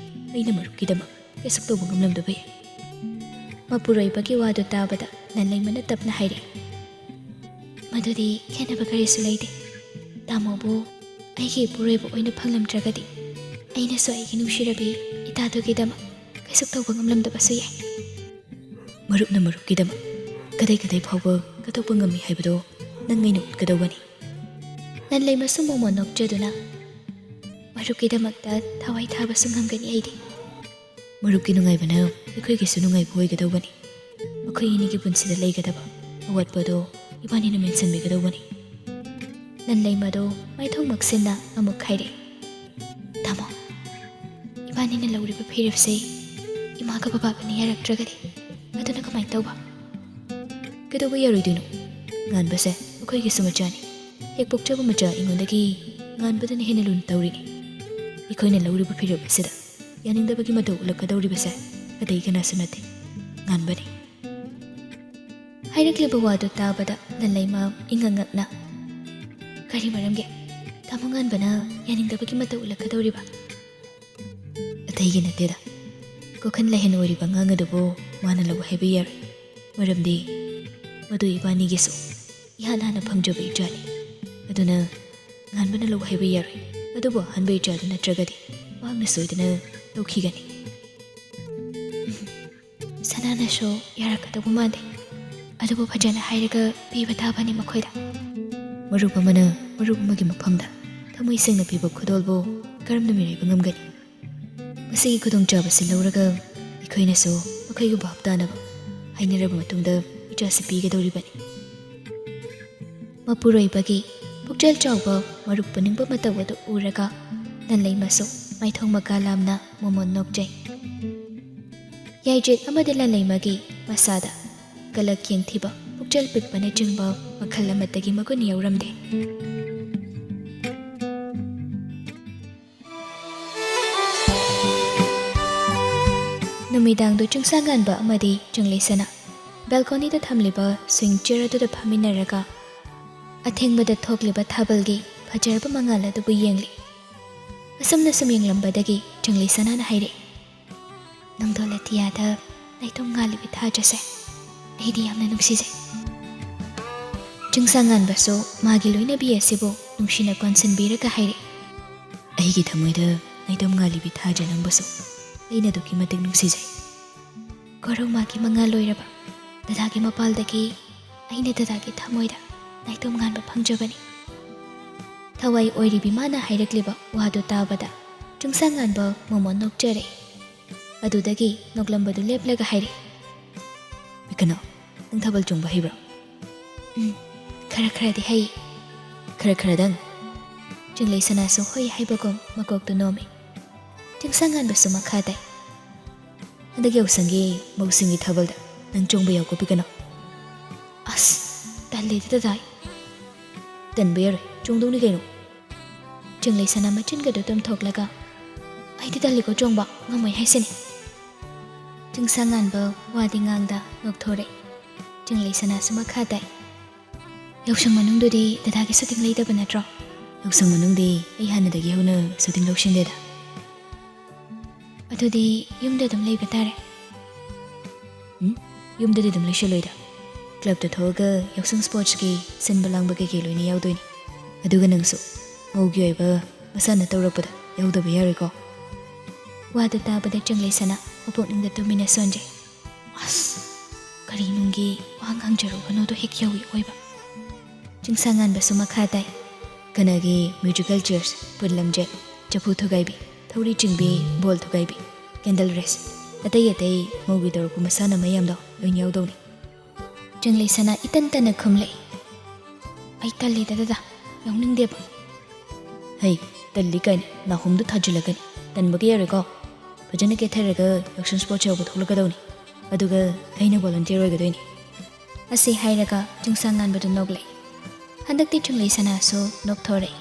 ꯑꯩꯅ ꯃꯔꯨꯞꯀꯤꯗꯃꯛ ꯀꯩꯁꯨ ꯇꯧꯕ ꯉꯝꯂꯝꯗꯕ ꯌꯥꯏ꯫" ꯃꯄꯨꯔꯣꯏꯕꯒꯤ ꯋꯥꯗꯨ ꯇꯥꯕꯗ ꯂꯟꯂꯩꯃꯅ ꯇꯞꯅ ꯍꯥꯏꯔꯛꯏ, "ꯃꯗꯨꯗꯤ ꯈꯦꯠꯅꯕ ꯀꯔꯤꯁꯨ ꯂꯩꯇꯦ꯫ ꯇꯥꯃꯣꯕꯨ ꯑꯩꯒꯤ ꯏꯄꯨꯔꯣꯏꯕ ꯑꯣꯏꯅ ꯐꯪꯂꯝꯗ꯭ꯔꯒꯗꯤ ꯑꯩꯅꯁꯨ ꯑꯩꯒꯤ ꯅꯨꯡꯁꯤꯔꯕꯤ ꯏꯇꯥꯗꯨꯒꯤꯗꯃꯛ ꯀꯩꯁꯨ ꯇꯧꯕ ꯉꯝꯂꯝꯗꯕꯁꯨ ꯌꯥꯏ꯫" "ꯃꯔꯨꯞꯅ ꯃꯔꯨꯞꯀꯤꯗꯃꯛ ꯀꯗꯥꯏ ꯀꯗꯥꯏ ꯐꯥꯎꯕ ꯀꯠꯊꯣꯛꯄ ꯉꯝꯃꯤ ꯍꯥꯏꯕꯗꯣ ꯅꯪ ꯑꯩꯅ ꯎꯠꯀꯗꯧꯕꯅꯤ꯫" ꯂꯟꯂꯩꯃꯁꯨ ꯃꯣꯃꯣꯟ ꯅꯣꯛꯆꯗꯨꯅ, "ꯃꯔꯨꯞꯀꯤꯗꯃꯛꯇ ꯊꯋꯥꯏ ꯊꯥꯕꯁꯨ ꯉꯝꯒꯅꯤ ꯑꯩꯗꯤ꯫" "ꯃꯔꯨꯞꯀꯤ ꯅꯨꯡꯉꯥꯏꯕꯅ ꯑꯩꯈꯣꯏꯒꯤꯁꯨ ꯅꯨꯡꯉꯥꯏꯕ ꯑꯣꯏꯒꯗꯧꯕꯅꯤ꯫ ꯃꯈꯣꯏ ꯑꯅꯤꯒꯤ ꯄꯨꯟꯁꯤꯗ ꯂꯩꯒꯗꯕ ꯑꯋꯥꯠꯄꯗꯣ ꯏꯕꯥꯅꯤꯅ ꯃꯦꯟꯁꯤꯟꯕꯤꯒꯗꯧꯕꯅꯤ꯫" ꯂꯟꯂꯩꯃꯗꯣ ꯃꯥꯏꯊꯣꯡ ꯃꯛꯁꯤꯟꯅ ꯑꯃꯨꯛ ꯍꯥꯏꯔꯛꯏ, "ꯇꯥꯃꯣ, ꯏꯕꯥꯅꯤꯅ ꯂꯧꯔꯤꯕ ꯐꯤꯔꯦꯞꯁꯦ ꯏꯃꯥꯒ ꯕꯕꯥꯒꯅ ꯌꯥꯔꯛꯇ꯭ꯔꯒꯗꯤ ꯑꯗꯨꯅ ꯀꯃꯥꯏꯅ ꯇꯧꯕ?" "ꯀꯩꯗꯧꯕ ꯌꯥꯔꯣꯏꯗꯣꯏꯅꯣ? ꯉꯥꯟꯕꯁꯦ ꯑꯩꯈꯣꯏꯒꯤꯁꯨ ꯃꯆꯥꯅꯤ꯫ ꯍꯦꯛ ꯄꯣꯛꯆꯕ ꯃꯆꯥ ꯑꯩꯉꯣꯟꯗꯒꯤ ꯉꯥꯟꯕꯗꯨꯅ ꯍꯦꯟꯅ ꯂꯨꯅ ꯇꯧꯔꯤꯅꯤ꯫ ꯑꯩꯈꯣꯏꯅ ꯂꯧꯔꯤꯕ ꯐꯤꯔꯦꯞ ꯑꯁꯤꯗ ꯌꯥꯅꯤꯡꯗꯕꯒꯤ ꯃꯇꯧ ꯎꯠꯂꯛꯀꯗꯧꯔꯤꯕꯁꯦ ꯑꯇꯩ ꯀꯅꯥꯁꯨ ꯅꯠꯇꯦ, ꯉꯥꯟꯕꯅꯤ꯫" ꯍꯥꯏꯔꯛꯂꯤꯕ ꯋꯥꯗꯨ ꯇꯥꯕꯗ ꯂꯟꯂꯩꯃ ꯏꯉꯛ ꯉꯛꯅ, "ꯀꯔꯤ ꯃꯔꯝꯒꯤ? ꯇꯥꯃꯣ ꯉꯥꯟꯕꯅ ꯌꯥꯅꯤꯡꯗꯕꯒꯤ ꯃꯇꯧ ꯎꯠꯂꯛꯀꯗꯧꯔꯤꯕ?" "ꯑꯇꯩꯒꯤ ꯅꯠꯇꯦꯗ, ꯀꯣꯈꯟ ꯂꯥꯏꯍꯟ ꯑꯣꯏꯔꯤꯕ ꯑꯉꯥꯡ ꯑꯗꯨꯕꯨ ꯃꯥꯅ ꯂꯧ ꯍꯥꯏꯕ ꯌꯥꯔꯣꯏ꯫ ꯃꯔꯝꯗꯤ ꯃꯗꯨ ꯏꯕꯥꯅꯤꯒꯤꯁꯨ ꯏꯍꯥꯟ ꯍꯥꯟꯅ ꯐꯪꯖꯕ ꯏꯆꯥꯅꯤ꯫ ꯑꯗꯨꯅ ꯉꯥꯟꯕꯅ ꯂꯧ ꯍꯥꯏꯕ ꯌꯥꯔꯣꯏ꯫ ꯑꯗꯨꯕꯨ ꯑꯍꯥꯟꯕ ꯏꯆꯥꯗꯨ ꯅꯠꯇ꯭ꯔꯒꯗꯤ ꯃꯍꯥꯛꯅ ꯁꯣꯏꯗꯅ ꯂꯧꯈꯤꯒꯅꯤ꯫ ꯁꯅꯥꯅꯁꯨ ꯌꯥꯔꯛꯀꯗꯧꯕ ꯃꯥꯟꯗꯦ꯫ ꯑꯗꯨꯕꯨ ꯐꯖꯅ ꯍꯥꯏꯔꯒ ꯄꯤꯕ ꯇꯥꯕꯅꯤ ꯃꯈꯣꯏꯗ꯫ ꯃꯔꯨꯞ ꯑꯃꯅ ꯃꯔꯨꯞ ꯑꯃꯒꯤ ꯃꯐꯝꯗ ꯊꯃꯣꯏ ꯁꯦꯡꯅ ꯄꯤꯕ ꯈꯨꯗꯣꯜꯕꯨ ꯀꯔꯝꯅ ꯃꯤꯔꯥꯏꯕ ꯉꯝꯒꯅꯤ? ꯃꯁꯤꯒꯤ ꯈꯨꯗꯣꯡꯆꯥꯕꯁꯤ ꯂꯧꯔꯒ ꯑꯩꯈꯣꯏꯅꯁꯨ ꯃꯈꯣꯏꯒꯤ ꯚꯥꯞ ꯇꯥꯅꯕ ꯍꯥꯏꯅꯔꯕ ꯃꯇꯨꯡꯗ ꯏꯆꯥꯁꯤ ꯄꯤꯒꯗꯧꯔꯤꯕꯅꯤ꯫ ꯃꯄꯨꯔꯣꯏꯕꯒꯤ ꯄꯨꯛꯆꯦꯜ ꯆꯥꯎꯕ ꯃꯔꯨꯞ ꯄꯨꯅꯤꯡꯕ ꯃꯇꯧ ꯑꯗꯨ ꯎꯔꯒ ꯂꯟꯂꯩꯃꯁꯨ ꯃꯥꯏꯊꯣꯡ ꯃꯀꯥ ꯂꯥꯝꯅ ꯃꯣꯃꯣꯟ ꯅꯣꯛꯆꯩ꯫ ꯌꯥꯏꯖꯦꯠ ꯑꯃꯗꯤ ꯂꯟꯂꯩꯃꯒꯤ ꯃꯁꯥꯗ ꯀꯂꯛ ꯌꯦꯡꯊꯤꯕ ꯄꯨꯛꯆꯦꯜ ꯄꯤꯛꯄꯅꯆꯤꯡꯕ ꯃꯈꯜ ꯑꯃꯠꯇꯒꯤ ꯃꯒꯨꯟ ꯌꯥꯎꯔꯝꯗꯦ꯫ ꯅꯨꯃꯤꯗꯥꯡꯗꯨ ꯆꯤꯡꯁꯥꯡꯉꯥꯟꯕ ꯑꯃꯗꯤ ꯆꯤꯡꯂꯩꯁꯅꯥ ꯕꯦꯜꯀꯣꯅꯤꯗ ꯊꯝꯂꯤꯕ ꯁ꯭ꯋꯤꯡ ꯆꯤꯌꯔ ꯑꯗꯨꯗ ꯐꯝꯃꯤꯟꯅꯔꯒ ꯑꯊꯦꯡꯕꯗ ꯊꯣꯛꯂꯤꯕ ꯊꯥꯕꯜꯒꯤ ꯐꯖꯔꯕ ꯃꯉꯥꯜ ꯑꯗꯨꯕꯨ ꯌꯦꯡꯂꯤ꯫ ꯑꯁꯨꯝꯅ ꯁꯨꯝ ꯌꯦꯡꯂꯝꯕꯗꯒꯤ ꯆꯤꯡꯂꯩꯁꯅꯥꯅ ꯍꯥꯏꯔꯛꯏ, "ꯅꯪꯗꯣ ꯑꯇꯤꯌꯥꯗ ꯅꯥꯏꯇꯣꯝ ꯉꯥꯜꯂꯤꯕꯤ ꯊꯥꯖꯁꯦ ꯑꯩꯗꯤ ꯌꯥꯝꯅ ꯅꯨꯡꯁꯤꯖꯩ꯫" ꯆꯤꯡꯁꯥꯡꯉꯥꯟꯕꯁꯨ ꯃꯥꯒꯤ ꯂꯣꯏꯅꯕꯤ ꯑꯁꯤꯕꯨ ꯅꯨꯡꯁꯤꯅ ꯀꯣꯟꯁꯤꯟꯕꯤꯔꯒ ꯍꯥꯏꯔꯛꯏ, "ꯑꯩꯒꯤ ꯊꯃꯣꯏꯗ ꯅꯥꯏꯇꯣꯝ ꯉꯥꯜꯂꯤꯕꯤ ꯊꯥꯖ ꯅꯪꯕꯨꯁꯨ ꯑꯩꯅ ꯑꯗꯨꯛꯀꯤ ꯃꯇꯤꯛ ꯅꯨꯡꯁꯤꯖꯩ꯫" ꯀꯣꯔꯧꯃꯥꯒꯤ ꯃꯉꯥꯜ ꯂꯣꯏꯔꯕ ꯗꯗꯥꯒꯤ ꯃꯄꯥꯜꯗꯒꯤ ꯑꯩꯅ ꯗꯗꯥꯒꯤ ꯊꯃꯣꯏꯗ ꯅꯥꯏꯇꯣꯝ ꯉꯥꯟꯕ ꯐꯪꯖꯕꯅꯤ꯫ ꯊꯋꯥꯏ ꯑꯣꯏꯔꯤꯕꯤ ꯃꯥꯅ ꯍꯥꯏꯔꯛꯂꯤꯕ ꯋꯥꯗꯨ ꯇꯥꯕꯗ ꯆꯤꯡꯁꯥꯡꯉꯥꯟꯕ ꯃꯣꯃꯣꯟ ꯅꯣꯛꯆꯔꯛꯏ꯫ ꯑꯗꯨꯗꯒꯤ ꯅꯣꯛꯂꯝꯕꯗꯨ ꯂꯦꯞꯂꯒ ꯍꯥꯏꯔꯛꯏ, "ꯄꯤꯀꯅꯣ, ꯅꯪ ꯊꯥꯕꯜ ꯆꯣꯡꯕ ꯍꯩꯕ꯭ꯔꯣ?" "ꯎꯝ, ꯈꯔ ꯈꯔꯗꯤ ꯍꯩ꯫" "ꯈꯔ ꯈꯔꯗꯪ?" ꯆꯤꯡꯂꯩ ꯁꯅꯥꯁꯨ ꯍꯣꯏ ꯍꯥꯏꯕꯒꯨꯝ ꯃꯀꯣꯛꯇꯨ ꯅꯣꯝꯃꯤ꯫ ꯆꯤꯡꯁꯥꯡꯉꯥꯟꯕꯁꯨ ꯃꯈꯥ ꯇꯥꯏ, "ꯍꯟꯗꯛ ꯌꯥꯎꯁꯪꯒꯤ ꯃꯧꯁꯤꯡꯒꯤ ꯊꯥꯕꯜꯗ ꯅꯪ ꯆꯣꯡꯕ ꯌꯥꯎꯀꯣ ꯄꯤꯀꯅꯣ꯫" "ꯑꯁ, ꯇꯜꯂꯦꯗ ꯗꯗꯥꯏ꯫" "ꯇꯟꯕ ꯌꯥꯔꯣꯏ, ꯆꯣꯡꯗꯧꯅꯤ ꯀꯩꯅꯣ꯫" ꯆꯤꯡꯂꯩ ꯁꯅꯥ ꯃꯆꯤꯟꯒꯗꯨ ꯇꯨꯝꯊꯣꯛꯂꯒ, "ꯑꯩꯗꯤ ꯇꯜꯂꯤꯀꯣ ꯆꯣꯡꯕ, ꯉꯝꯃꯣꯏ ꯍꯥꯏꯁꯤꯅꯤ꯫" ꯆꯤꯡꯁꯥꯡꯉꯥꯟꯕ ꯋꯥꯗꯤ ꯉꯥꯡꯗ ꯅꯣꯛꯊꯣꯔꯛꯏ꯫ ꯆꯤꯡꯂꯩ ꯁꯅꯥꯁꯨ ꯃꯈꯥ ꯇꯥꯏ, "ꯌꯥꯎꯁꯪ ꯃꯅꯨꯡꯗꯨꯗꯤ ꯗꯗꯥꯒꯤ ꯁꯨꯇꯤꯡ ꯂꯩꯇꯕ ꯅꯠꯇ꯭ꯔꯣ?" "ꯌꯥꯎꯁꯪ ꯃꯅꯨꯡꯗꯤ ꯑꯩ ꯍꯥꯟꯅꯗꯒꯤ ꯍꯧꯅ ꯁꯨꯇꯤꯡ ꯂꯧꯁꯤꯟꯗꯦꯗ꯫" ꯑꯗꯨꯗꯤ ꯌꯨꯝꯗ ꯑꯗꯨꯝ ꯂꯩꯕ ꯇꯥꯔꯦ꯫ ꯎꯝ? ꯌꯨꯝꯗꯗꯤ ꯑꯗꯨꯝ ꯂꯩꯁꯜꯂꯣꯏꯗ꯫ ꯀ꯭ꯂꯕꯇ ꯊꯣꯛꯑꯒ ꯌꯥꯎꯁꯪ ꯁ꯭ꯄꯣꯔꯠꯁꯀꯤ ꯁꯤꯟꯕ ꯂꯥꯡꯕ ꯀꯩꯀꯩ ꯂꯣꯏꯅ ꯌꯥꯎꯗꯣꯏꯅꯤ꯫ ꯑꯗꯨꯒ ꯅꯪꯁꯨ ꯃꯧꯒꯤ ꯑꯣꯏꯕ ꯃꯁꯥꯟꯅ ꯇꯧꯔꯛꯄꯗ ꯌꯥꯎꯗꯕ ꯌꯥꯔꯣꯏꯀꯣ꯫ ꯋꯥꯗꯨ ꯇꯥꯕꯗ ꯆꯪꯂꯩ ꯁꯅꯥ ꯃꯄꯨꯛꯅꯤꯡꯗ ꯇꯨꯃꯤꯟꯅ ꯁꯣꯟꯖꯩ꯫ ꯑꯁ, ꯀꯔꯤ ꯅꯨꯡꯒꯤ ꯋꯥ ꯉꯥꯡꯖꯔꯨꯕꯅꯣꯗꯣ ꯍꯦꯛ ꯌꯧꯏ ꯑꯣꯏꯕ꯫ ꯆꯤꯡꯁꯥꯡꯉꯥꯟꯕꯁꯨ ꯃꯈꯥ ꯇꯥꯏ꯫ ꯀꯅꯥꯒꯤ ꯃ꯭ꯌꯨꯖꯤꯀꯦꯜ ꯆꯤꯌꯔꯁ, ꯄꯨꯟ ꯂꯝꯖꯦꯜ, ꯆꯐꯨ ꯊꯨꯒꯥꯏꯕꯤ, ꯊꯧꯔꯤ ꯆꯤꯡꯕꯤ, ꯕꯣꯜ ꯊꯨꯒꯥꯏꯕꯤ, ꯀꯦꯟꯗꯜ ꯔꯦꯁ, ꯑꯇꯩ ꯑꯇꯩ ꯃꯧꯒꯤ ꯇꯧꯔꯛꯄ ꯃꯁꯥꯟꯅ ꯃꯌꯥꯝꯗꯣ ꯂꯣꯏꯅ ꯌꯥꯎꯗꯧꯅꯤ꯫ ꯆꯪꯂꯩ ꯁꯅꯥ ꯏꯇꯟ ꯇꯟꯅ ꯈꯨꯝꯂꯛꯏ, "ꯑꯩ ꯇꯜꯂꯤꯗ ꯗꯗꯥ, ꯌꯥꯎꯅꯤꯡꯗꯦꯕ꯫" "ꯍꯩ, ꯇꯜꯂꯤ ꯀꯥꯏꯅ ꯅꯥꯍꯨꯝꯗꯨ ꯊꯥꯖꯤꯜꯂꯛꯀꯅꯤ꯫ ꯇꯟꯕꯒ ꯌꯥꯔꯣꯏꯀꯣ꯫ ꯐꯖꯅ ꯀꯦꯊꯔꯒ ꯌꯥꯎꯁꯪ ꯁ꯭ꯄꯣꯔꯠꯁ ꯌꯥꯎꯕ ꯊꯣꯛꯂꯛꯀꯗꯧꯅꯤ꯫ ꯑꯗꯨꯒ ꯑꯩꯅ ꯚꯣꯂꯟꯇꯤꯌꯔ ꯑꯣꯏꯒꯗꯣꯏꯅꯤ꯫" ꯑꯁꯤ ꯍꯥꯏꯔꯒ ꯆꯤꯡꯁꯥꯡꯉꯥꯟꯕꯗꯨ ꯅꯣꯛꯂꯛꯏ꯫ ꯍꯟꯗꯛꯇꯤ ꯆꯪꯂꯩ ꯁꯅꯥꯁꯨ ꯅꯣꯛꯊꯣꯔꯛꯏ꯫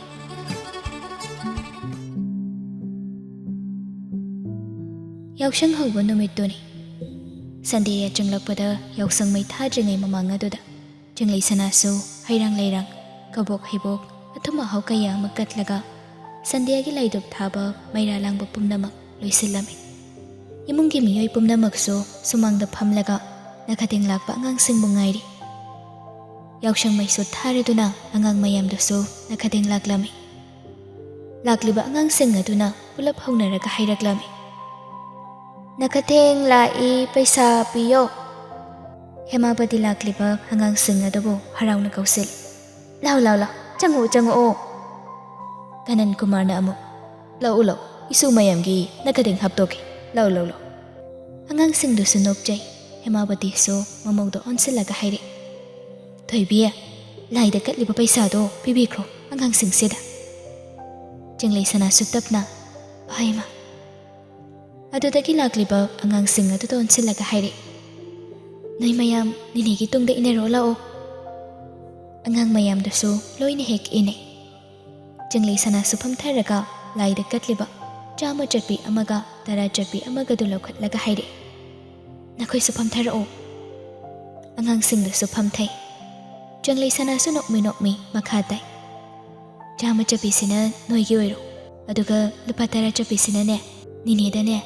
ꯌꯥꯎꯁꯪ ꯍꯧꯕ ꯅꯨꯃꯤꯠꯇꯨꯅꯤ꯫ ꯁꯟꯗꯦ ꯌꯥꯆꯪꯂꯛꯄꯗ ꯌꯥꯎꯁꯪ ꯃꯩ ꯊꯥꯗ꯭ꯔꯤꯉꯩ ꯃꯃꯥꯡ ꯑꯗꯨꯗ ꯆꯪꯂꯩ ꯁꯅꯥꯁꯨ ꯍꯩꯔꯥꯡ ꯂꯩꯔꯥꯡ, ꯀꯕꯣꯛ ꯍꯩꯕꯣꯛ, ꯑꯊꯨꯝ ꯑꯍꯥꯎ ꯀꯌꯥ ꯑꯃ ꯀꯠꯂꯒ ꯁꯟꯗꯦꯒꯤ ꯂꯥꯏꯙꯨꯞ ꯊꯥꯕ ꯃꯩꯔꯥ ꯂꯥꯡꯕ ꯄꯨꯝꯅꯃꯛ ꯂꯣꯏꯁꯤꯜꯂꯝꯃꯤ꯫ ꯏꯃꯨꯡꯒꯤ ꯃꯤꯑꯣꯏ ꯄꯨꯝꯅꯃꯛꯁꯨ ꯁꯨꯃꯥꯡꯗ ꯐꯝꯂꯒ ꯅꯥꯈꯇꯦꯡ ꯂꯥꯛꯄ ꯑꯉꯥꯡꯁꯤꯡꯕꯨ ꯉꯥꯏꯔꯤ꯫ ꯌꯥꯎꯁꯪ ꯃꯩꯁꯨ ꯊꯥꯔꯗꯨꯅ ꯑꯉꯥꯡ ꯃꯌꯥꯝꯗꯨꯁꯨ ꯅꯥꯈꯇꯦꯡ ꯂꯥꯛꯂꯝꯃꯤ꯫ ꯂꯥꯛꯂꯤꯕ ꯑꯉꯥꯡꯁꯤꯡ ꯑꯗꯨꯅ ꯄꯨꯂꯞ ꯍꯧꯅꯔꯒ ꯍꯥꯏꯔꯛꯂꯝꯃꯤ, "ꯅꯥꯈꯇꯦꯡ ꯂꯥꯛꯏ, ꯄꯩꯁꯥ ꯄꯤꯌꯣ꯫" ꯍꯦꯃꯥꯕꯇꯤ ꯂꯥꯛꯂꯤꯕ ꯑꯉꯥꯡꯁꯤꯡ ꯑꯗꯨꯕꯨ ꯍꯔꯥꯎꯅ ꯀꯧꯁꯤꯜꯂꯤ꯫ "ꯂꯥꯎ, ꯂꯥꯎ, ꯂꯥꯎ, ꯆꯪꯉꯛꯑꯣ, ꯆꯪꯉꯛꯑꯣ꯫" ꯀꯅꯟ ꯀꯨꯃꯥꯔꯅ ꯑꯃꯨꯛ, "ꯂꯥꯛꯎ, ꯂꯥꯛꯎ, ꯏꯁꯨ ꯃꯌꯥꯝꯒꯤ ꯅꯥꯈꯇꯦꯡ ꯍꯥꯞꯇꯣꯛꯀꯦ, ꯂꯥꯎ, ꯂꯥꯎ, ꯂꯥꯎ꯫" ꯑꯉꯥꯡꯁꯤꯡꯗꯨꯁꯨ ꯅꯣꯛꯆꯩ꯫ ꯍꯦꯃꯥꯕꯇꯤꯁꯨ ꯃꯃꯧꯗ ꯑꯣꯟꯁꯤꯜꯂꯒ ꯍꯥꯏꯔꯛꯏ, "ꯊꯣꯏꯕꯤ, ꯂꯥꯏꯗ ꯀꯠꯂꯤꯕ ꯄꯩꯁꯥꯗꯣ ꯄꯤꯕꯤꯈ꯭ꯔꯣ ꯑꯉꯥꯡꯁꯤꯡꯁꯤꯗ꯫" ꯆꯪꯂꯩ ꯁꯅꯥꯁꯨ ꯇꯞꯅ, "ꯍꯣꯏ, ꯏꯃꯥ꯫" ꯑꯗꯨꯗꯒꯤ ꯂꯥꯛꯂꯤꯕ ꯑꯉꯥꯡꯁꯤꯡ ꯑꯗꯨꯗ ꯑꯣꯟꯁꯤꯜꯂꯒ ꯍꯥꯏꯔꯛꯏ, "ꯅꯣꯏ ꯃꯌꯥꯝ ꯅꯤꯅꯦꯒꯤ ꯇꯨꯡꯗ ꯏꯟꯅꯔꯣ ꯂꯥꯛꯑꯣ꯫" ꯑꯉꯥꯡ ꯃꯌꯥꯝꯗꯨꯁꯨ ꯂꯣꯏꯅ ꯍꯦꯛ ꯏꯟꯅꯩ꯫ ꯆꯪꯂꯩ ꯁꯅꯥꯁꯨ ꯐꯝꯊꯔꯒ ꯂꯥꯏꯗ ꯀꯠꯂꯤꯕ ꯆꯥꯝꯃ ꯆꯠꯄꯤ ꯑꯃꯒ ꯇꯔꯥ ꯆꯠꯄꯤ ꯑꯃꯒꯗꯨ ꯂꯧꯈꯠꯂꯒ ꯍꯥꯏꯔꯛꯏ, "ꯅꯈꯣꯏꯁꯨ ꯐꯝꯊꯔꯛꯑꯣ꯫" ꯑꯉꯥꯡꯁꯤꯡꯗꯨꯁꯨ ꯐꯝꯊꯩ꯫ ꯆꯪꯂꯩ ꯁꯅꯥꯁꯨ ꯅꯣꯛꯃꯤ ꯅꯣꯛꯃꯤ ꯃꯈꯥ ꯇꯥꯏ, "ꯆꯥꯝꯃ ꯆꯠꯄꯤꯁꯤꯅ ꯅꯣꯏꯒꯤ ꯑꯣꯏꯔꯣ, ꯑꯗꯨꯒ ꯂꯨꯄꯥ ꯇꯔꯥ ꯆꯠꯄꯤꯁꯤꯅꯅꯦ ꯅꯤꯅꯦꯗꯅꯦ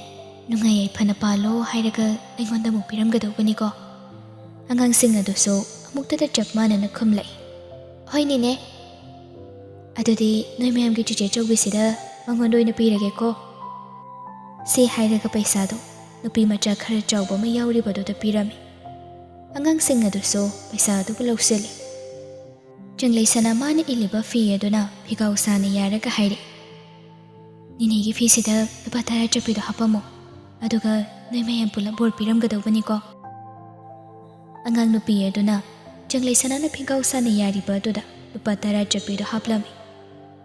"ꯅꯨꯡꯉꯥꯏ ꯌꯥꯏꯐꯅ ꯄꯥꯜꯂꯣ ꯍꯥꯏꯔꯒ ꯑꯩꯉꯣꯟꯗ ꯑꯃꯨꯛ ꯄꯤꯔꯝꯒꯗꯧꯕꯅꯤꯀꯣ?" ꯑꯉꯥꯡꯁꯤꯡ ꯑꯗꯨꯁꯨ ꯑꯃꯨꯛꯇꯗ ꯆꯞ ꯃꯥꯟꯅꯅ ꯈꯨꯝꯂꯛꯏ, "ꯍꯣꯏ ꯅꯦꯅꯦ꯫" "ꯑꯗꯨꯗꯤ ꯅꯣꯏ ꯃꯌꯥꯝꯒꯤ ꯆꯤꯆꯦ ꯆꯧꯕꯤꯁꯤꯗ ꯃꯉꯣꯟꯗ ꯑꯣꯏꯅ ꯄꯤꯔꯒꯦꯀꯣ꯫" ꯁꯤ ꯍꯥꯏꯔꯒ ꯄꯩꯁꯥꯗꯣ ꯅꯨꯄꯤ ꯃꯆꯥ ꯈꯔ ꯆꯥꯎꯕ ꯑꯃ ꯌꯥꯎꯔꯤꯕꯗꯨꯗ ꯄꯤꯔꯝꯃꯤ꯫ ꯑꯉꯥꯡꯁꯤꯡ ꯑꯗꯨꯁꯨ ꯄꯩꯁꯥ ꯑꯗꯨꯕꯨ ꯂꯧꯁꯤꯜꯂꯤ꯫ ꯆꯪꯂꯩ ꯁꯅꯥ ꯃꯥꯅ ꯏꯜꯂꯤꯕ ꯐꯤ ꯑꯗꯨꯅ ꯐꯤꯒꯥꯎ ꯁꯥꯅ ꯌꯥꯔꯒ ꯍꯥꯏꯔꯛꯏ, "ꯅꯤꯅꯦꯒꯤ ꯐꯤꯁꯤꯗ ꯂꯨꯄꯥ ꯇꯔꯥ ꯆꯠꯄꯤꯗꯣ ꯍꯥꯞꯄꯝꯃꯣ, ꯑꯗꯨꯒ ꯅꯣꯏ ꯃꯌꯥꯝ ꯄꯨꯂꯞ ꯕꯣꯔ ꯄꯤꯔꯝꯒꯗꯧꯕꯅꯤꯀꯣ꯫" ꯑꯉꯥꯡ ꯅꯨꯄꯤ ꯑꯗꯨꯅ ꯆꯪꯂꯩ ꯁꯅꯥꯅ ꯐꯤꯒꯥꯎ ꯁꯥꯅ ꯌꯥꯔꯤꯕ ꯑꯗꯨꯗ ꯂꯨꯄꯥ ꯇꯔꯥ ꯆꯠꯄꯤꯗꯣ ꯍꯥꯞꯂꯝꯃꯤ꯫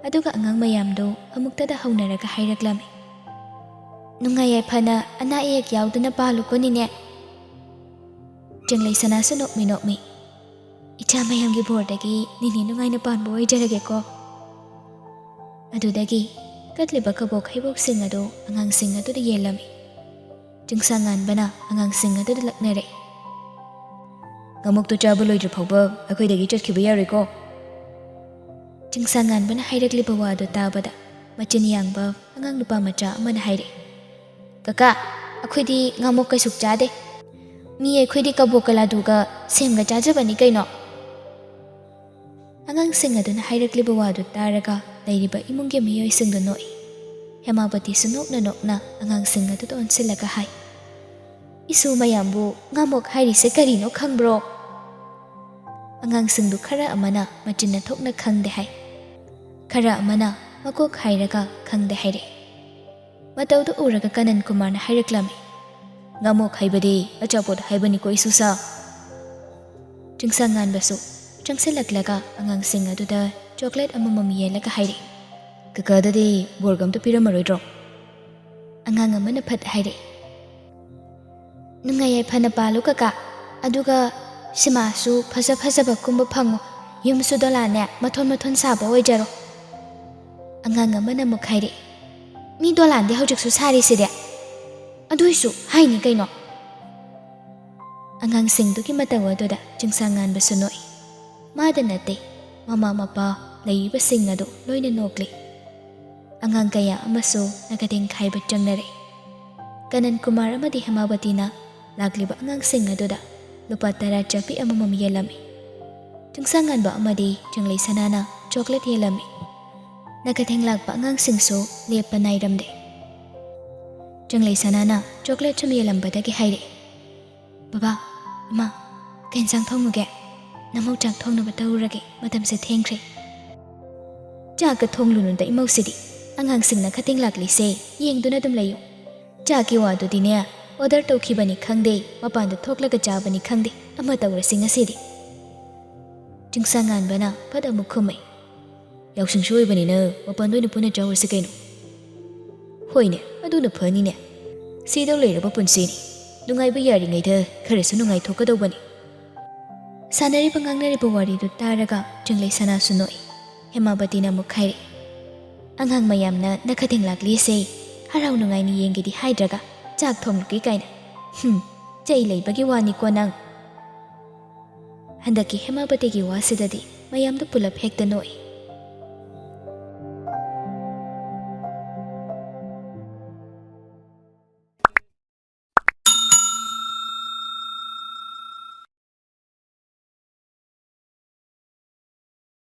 ꯑꯗꯨꯒ ꯑꯉꯥꯡ ꯃꯌꯥꯝꯗꯨ ꯑꯃꯨꯛꯇꯗ ꯍꯧꯅꯔꯒ ꯍꯥꯏꯔꯛꯂꯝꯃꯤ, "ꯅꯨꯡꯉꯥꯏ ꯌꯥꯏꯐꯅ ꯑꯅꯥ ꯑꯌꯦꯛ ꯌꯥꯎꯗꯅ ꯄꯥꯜꯂꯨꯀꯣ ꯅꯤꯅꯦ꯫" ꯆꯪꯂꯩ ꯁꯅꯥꯁꯨ ꯅꯣꯛꯃꯤ ꯅꯣꯛꯃꯤ, "ꯏꯆꯥ ꯃꯌꯥꯝꯒꯤ ꯕꯣꯔꯗꯒꯤ ꯅꯤꯅꯦ ꯅꯨꯡꯉꯥꯏꯅ ꯄꯥꯟꯕ ꯑꯣꯏꯖꯔꯒꯦꯀꯣ꯫" ꯑꯗꯨꯗꯒꯤ ꯀꯠꯂꯤꯕ ꯀꯕꯣꯛ ꯍꯩꯕꯣꯛꯁꯤꯡ ꯑꯗꯨ ꯑꯉꯥꯡꯁꯤꯡ ꯑꯗꯨꯗ ꯌꯦꯜꯂꯝꯃꯤ꯫ ꯆꯤꯡꯁꯥꯡꯉꯥꯟꯕꯅ ꯑꯉꯥꯡꯁꯤꯡ ꯑꯗꯨꯗ ꯂꯛꯅꯔꯛꯏ, "ꯉꯥꯃꯣꯛꯇꯨ ꯆꯥꯕ ꯂꯣꯏꯗ꯭ꯔꯤ ꯐꯥꯎꯕ ꯑꯩꯈꯣꯏꯗꯒꯤ ꯆꯠꯈꯤꯕ ꯌꯥꯔꯣꯏꯀꯣ꯫" ꯆꯤꯡꯁꯥꯡꯉꯥꯟꯕꯅ ꯍꯥꯏꯔꯛꯂꯤꯕ ꯋꯥꯗꯨ ꯇꯥꯕꯗ ꯃꯆꯤꯟ ꯌꯥꯡꯕ ꯑꯉꯥꯡ ꯅꯨꯄꯥ ꯃꯆꯥ ꯑꯃꯅ ꯍꯥꯏꯔꯛꯏ, "ꯀꯀꯥ, ꯑꯩꯈꯣꯏꯗꯤ ꯉꯥꯃꯣꯛ ꯀꯩꯁꯨ ꯆꯥꯗꯦ꯫ ꯃꯤ ꯑꯩꯈꯣꯏꯗꯤ ꯀꯕꯣꯛꯀ ꯂꯥꯗꯨꯒ ꯁꯦꯝꯒ ꯆꯥꯖꯕꯅꯤ ꯀꯩꯅꯣ꯫" ꯑꯉꯥꯡꯁꯤꯡ ꯑꯗꯨꯅ ꯍꯥꯏꯔꯛꯂꯤꯕ ꯋꯥꯗꯨ ꯇꯥꯔꯒ ꯂꯩꯔꯤꯕ ꯏꯃꯨꯡꯒꯤ ꯃꯤꯑꯣꯏꯁꯤꯡꯗꯨ ꯅꯣꯛꯏ꯫ ꯍꯦꯃꯥꯄꯇꯤꯁꯨ ꯅꯣꯛꯅ ꯅꯣꯛꯅ ꯑꯉꯥꯡꯁꯤꯡ ꯑꯗꯨꯗ ꯑꯣꯟꯁꯤꯜꯂꯒ ꯍꯥꯏ, "ꯏꯁꯨ ꯃꯌꯥꯝꯕꯨ ꯉꯥꯃꯣꯛ ꯍꯥꯏꯔꯤꯁꯦ ꯀꯔꯤꯅꯣ ꯈꯪꯕ꯭ꯔꯣ?" ꯑꯉꯥꯡꯁꯤꯡꯗꯨ ꯈꯔ ꯑꯃꯅ ꯃꯆꯤꯟꯅ ꯊꯣꯛꯅ ꯈꯪꯗꯦ ꯍꯥꯏ꯫ ꯈꯔ ꯑꯃꯅ ꯃꯀꯣꯛ ꯍꯥꯏꯔꯒ ꯈꯪꯗꯦ ꯍꯥꯏꯔꯛꯏ꯫ ꯃꯇꯧꯗꯨ ꯎꯔꯒ ꯀꯅꯟ ꯀꯨꯃꯥꯔꯅ ꯍꯥꯏꯔꯛꯂꯝꯃꯤ, "ꯉꯥꯃꯣꯛ ꯍꯥꯏꯕꯗꯤ ꯑꯆꯥꯄꯣꯠ ꯍꯥꯏꯕꯅꯤꯀꯣ ꯏꯁꯨꯁꯥ꯫" ꯆꯤꯡꯁꯥꯡꯉꯥꯟꯕꯁꯨ ꯆꯪꯁꯤꯜꯂꯛꯂꯒ ꯑꯉꯥꯡꯁꯤꯡ ꯑꯗꯨꯗ ꯆꯣꯀ꯭ꯂꯦꯠ ꯑꯃꯃꯝ ꯌꯦꯜꯂꯒ ꯍꯥꯏꯔꯛꯏ, "ꯀꯀꯥꯗꯗꯤ ꯕꯣꯔꯒ ꯑꯝꯇ ꯄꯤꯔꯝꯃꯔꯣꯏꯗ꯭ꯔꯣ?" ꯑꯉꯥꯡ ꯑꯃꯅ ꯐꯠ ꯍꯥꯏꯔꯛꯏ, "ꯅꯨꯡꯉꯥꯏ ꯌꯥꯏꯐꯅ ꯄꯥꯜꯂꯨ ꯀꯀꯥ, ꯑꯗꯨꯒ ꯁꯤꯃꯥꯁꯨ ꯐꯖ ꯐꯖꯕ ꯀꯨꯝꯕ ꯐꯪꯉꯨ, ꯌꯨꯝꯁꯨ ꯗꯣꯂꯥꯟꯅꯦ ꯃꯊꯣꯟ ꯃꯊꯣꯟ ꯁꯥꯕ ꯑꯣꯏꯖꯔꯣ꯫" ꯑꯉꯥꯡ ꯑꯃꯅ ꯑꯃꯨꯛ ꯍꯥꯏꯔꯛꯏ, "ꯃꯤ ꯗꯣꯂꯥꯟꯗꯤ ꯍꯧꯖꯤꯛꯁꯨ ꯁꯥꯔꯤꯁꯤꯗꯤ, ꯑꯗꯨꯏꯁꯨ ꯍꯥꯏꯅꯤ ꯀꯩꯅꯣ꯫" ꯑꯉꯥꯡꯁꯤꯡꯗꯨꯒꯤ ꯃꯇꯧ ꯑꯗꯨꯗ ꯆꯤꯡꯁꯥꯡꯉꯥꯟꯕꯁꯨ ꯅꯣꯛꯏ꯫ ꯃꯥꯗ ꯅꯠꯇꯦ, ꯃꯃꯥ ꯃꯄꯥ ꯂꯩꯔꯤꯕꯁꯤꯡ ꯑꯗꯨ ꯂꯣꯏꯅ ꯅꯣꯛꯂꯤ꯫ ꯑꯉꯥꯡ ꯀꯌꯥ ꯑꯃꯁꯨ ꯅꯥꯀꯗꯦꯡ ꯈꯥꯏꯕ ꯆꯪꯅꯔꯛꯏ꯫ ꯀꯅꯟ ꯀꯨꯃꯥꯔ ꯑꯃꯗꯤ ꯍꯦꯃꯥꯕꯇꯤꯅ ꯂꯥꯛꯂꯤꯕ ꯑꯉꯥꯡꯁꯤꯡ ꯑꯗꯨꯗ ꯂꯨꯄꯥ ꯇꯔꯥ ꯆꯥꯄꯤ ꯑꯃꯃꯝ ꯌꯦꯜꯂꯝꯃꯤ꯫ ꯆꯤꯡꯁꯥꯡꯉꯥꯟꯕ ꯑꯃꯗꯤ ꯆꯤꯡꯂꯩ ꯁꯅꯥꯅ ꯆꯣꯀ꯭ꯂꯦꯠ ꯌꯦꯜꯂꯝꯃꯤ꯫ ꯅꯥꯀꯊꯦꯡ ꯂꯥꯛꯄ ꯑꯉꯥꯡꯁꯤꯡꯁꯨ ꯂꯦꯞꯄ ꯅꯥꯏꯔꯝꯗꯦ꯫ ꯆꯤꯡꯂꯩ ꯁꯅꯥꯅ ꯆꯣꯀ꯭ꯂꯦꯠ ꯁꯨꯝ ꯌꯦꯜꯂꯝꯕꯗꯒꯤ ꯍꯥꯏꯔꯛꯏ, "ꯕꯕꯥ, ꯏꯃꯥ, ꯀꯩ ꯏꯟꯁꯥꯡ ꯊꯣꯡꯉꯨꯒꯦ? ꯅꯃꯧ ꯆꯥꯛ ꯊꯣꯡꯅꯕ ꯇꯧꯔꯨꯔꯒꯦ, ꯃꯇꯝꯁꯦ ꯊꯦꯡꯈ꯭ꯔꯦ꯫" "ꯆꯥꯛꯀ ꯊꯣꯡꯂꯨꯅꯨꯗ ꯏꯃꯧꯁꯤꯗꯤ, ꯑꯉꯥꯡꯁꯤꯡꯅ ꯈꯇꯦꯡ ꯂꯥꯛꯂꯤꯁꯦ ꯌꯦꯡꯗꯨꯅ ꯑꯗꯨꯝ ꯂꯩꯌꯨ꯫ ꯆꯥꯛꯀꯤ ꯋꯥꯗꯨꯗꯤꯅꯦ, ꯑꯣꯔꯗꯔ ꯇꯧꯈꯤꯕꯅꯤ ꯈꯪꯗꯦ, ꯃꯄꯥꯟꯗ ꯊꯣꯛꯂꯒ ꯆꯥꯕꯅꯤ ꯈꯪꯗꯦ, ꯑꯃ ꯇꯧꯔꯁꯤ ꯉꯁꯤꯗꯤ꯫" ꯆꯤꯡꯁꯥꯡꯉꯥꯟꯕꯅ ꯐꯠ ꯑꯃꯨꯛ ꯈꯨꯝꯃꯩ, "ꯌꯥꯎꯁꯪꯁꯨ ꯑꯣꯏꯕꯅꯤꯅ ꯃꯄꯥꯟꯗ ꯑꯣꯏꯅ ꯄꯨꯟꯅ ꯆꯥꯎꯔꯁꯤ ꯀꯩꯅꯣ꯫" "ꯍꯣꯏꯅꯦ, ꯑꯗꯨꯅ ꯐꯅꯤꯅꯦ꯫ ꯁꯤꯗꯧ ꯂꯩꯔꯕ ꯄꯨꯟꯁꯤꯅꯤ꯫ ꯅꯨꯡꯉꯥꯏꯕ ꯌꯥꯔꯤꯉꯩꯗ ꯈꯔꯁꯨ ꯅꯨꯡꯉꯥꯏꯊꯣꯛꯀꯗꯧꯕꯅꯤ꯫" ꯁꯥꯟꯅꯔꯤꯕ ꯉꯥꯡꯅꯔꯤꯕ ꯋꯥꯔꯤꯗꯨ ꯇꯥꯔꯒ ꯆꯤꯡꯂꯩ ꯁꯅꯥꯁꯨ ꯅꯣꯛꯏ꯫ ꯍꯦꯃꯥꯕꯇꯤꯅ ꯑꯃꯨꯛ ꯍꯥꯏꯔꯛꯏ, "ꯑꯉꯥꯡ ꯃꯌꯥꯝꯅ ꯅꯥꯀꯊꯦꯡ ꯂꯥꯛꯂꯤꯁꯦ ꯍꯔꯥꯎ ꯅꯨꯡꯉꯥꯏꯅ ꯌꯦꯡꯒꯦꯗꯤ ꯍꯥꯏꯗ꯭ꯔꯒ ꯆꯥꯛ ꯊꯣꯡꯂꯨꯒꯦ ꯀꯥꯏꯅ꯫ ꯍꯨꯝ, ꯆꯩ ꯂꯩꯕꯒꯤ ꯋꯥꯅꯤꯀꯣ ꯅꯪ꯫" ꯍꯟꯗꯛꯀꯤ ꯍꯦꯃꯥꯕꯇꯤꯒꯤ ꯋꯥꯁꯤꯗꯗꯤ ꯃꯌꯥꯝꯗꯨ ꯄꯨꯂꯞ ꯍꯦꯛꯇ ꯅꯣꯛꯏ꯫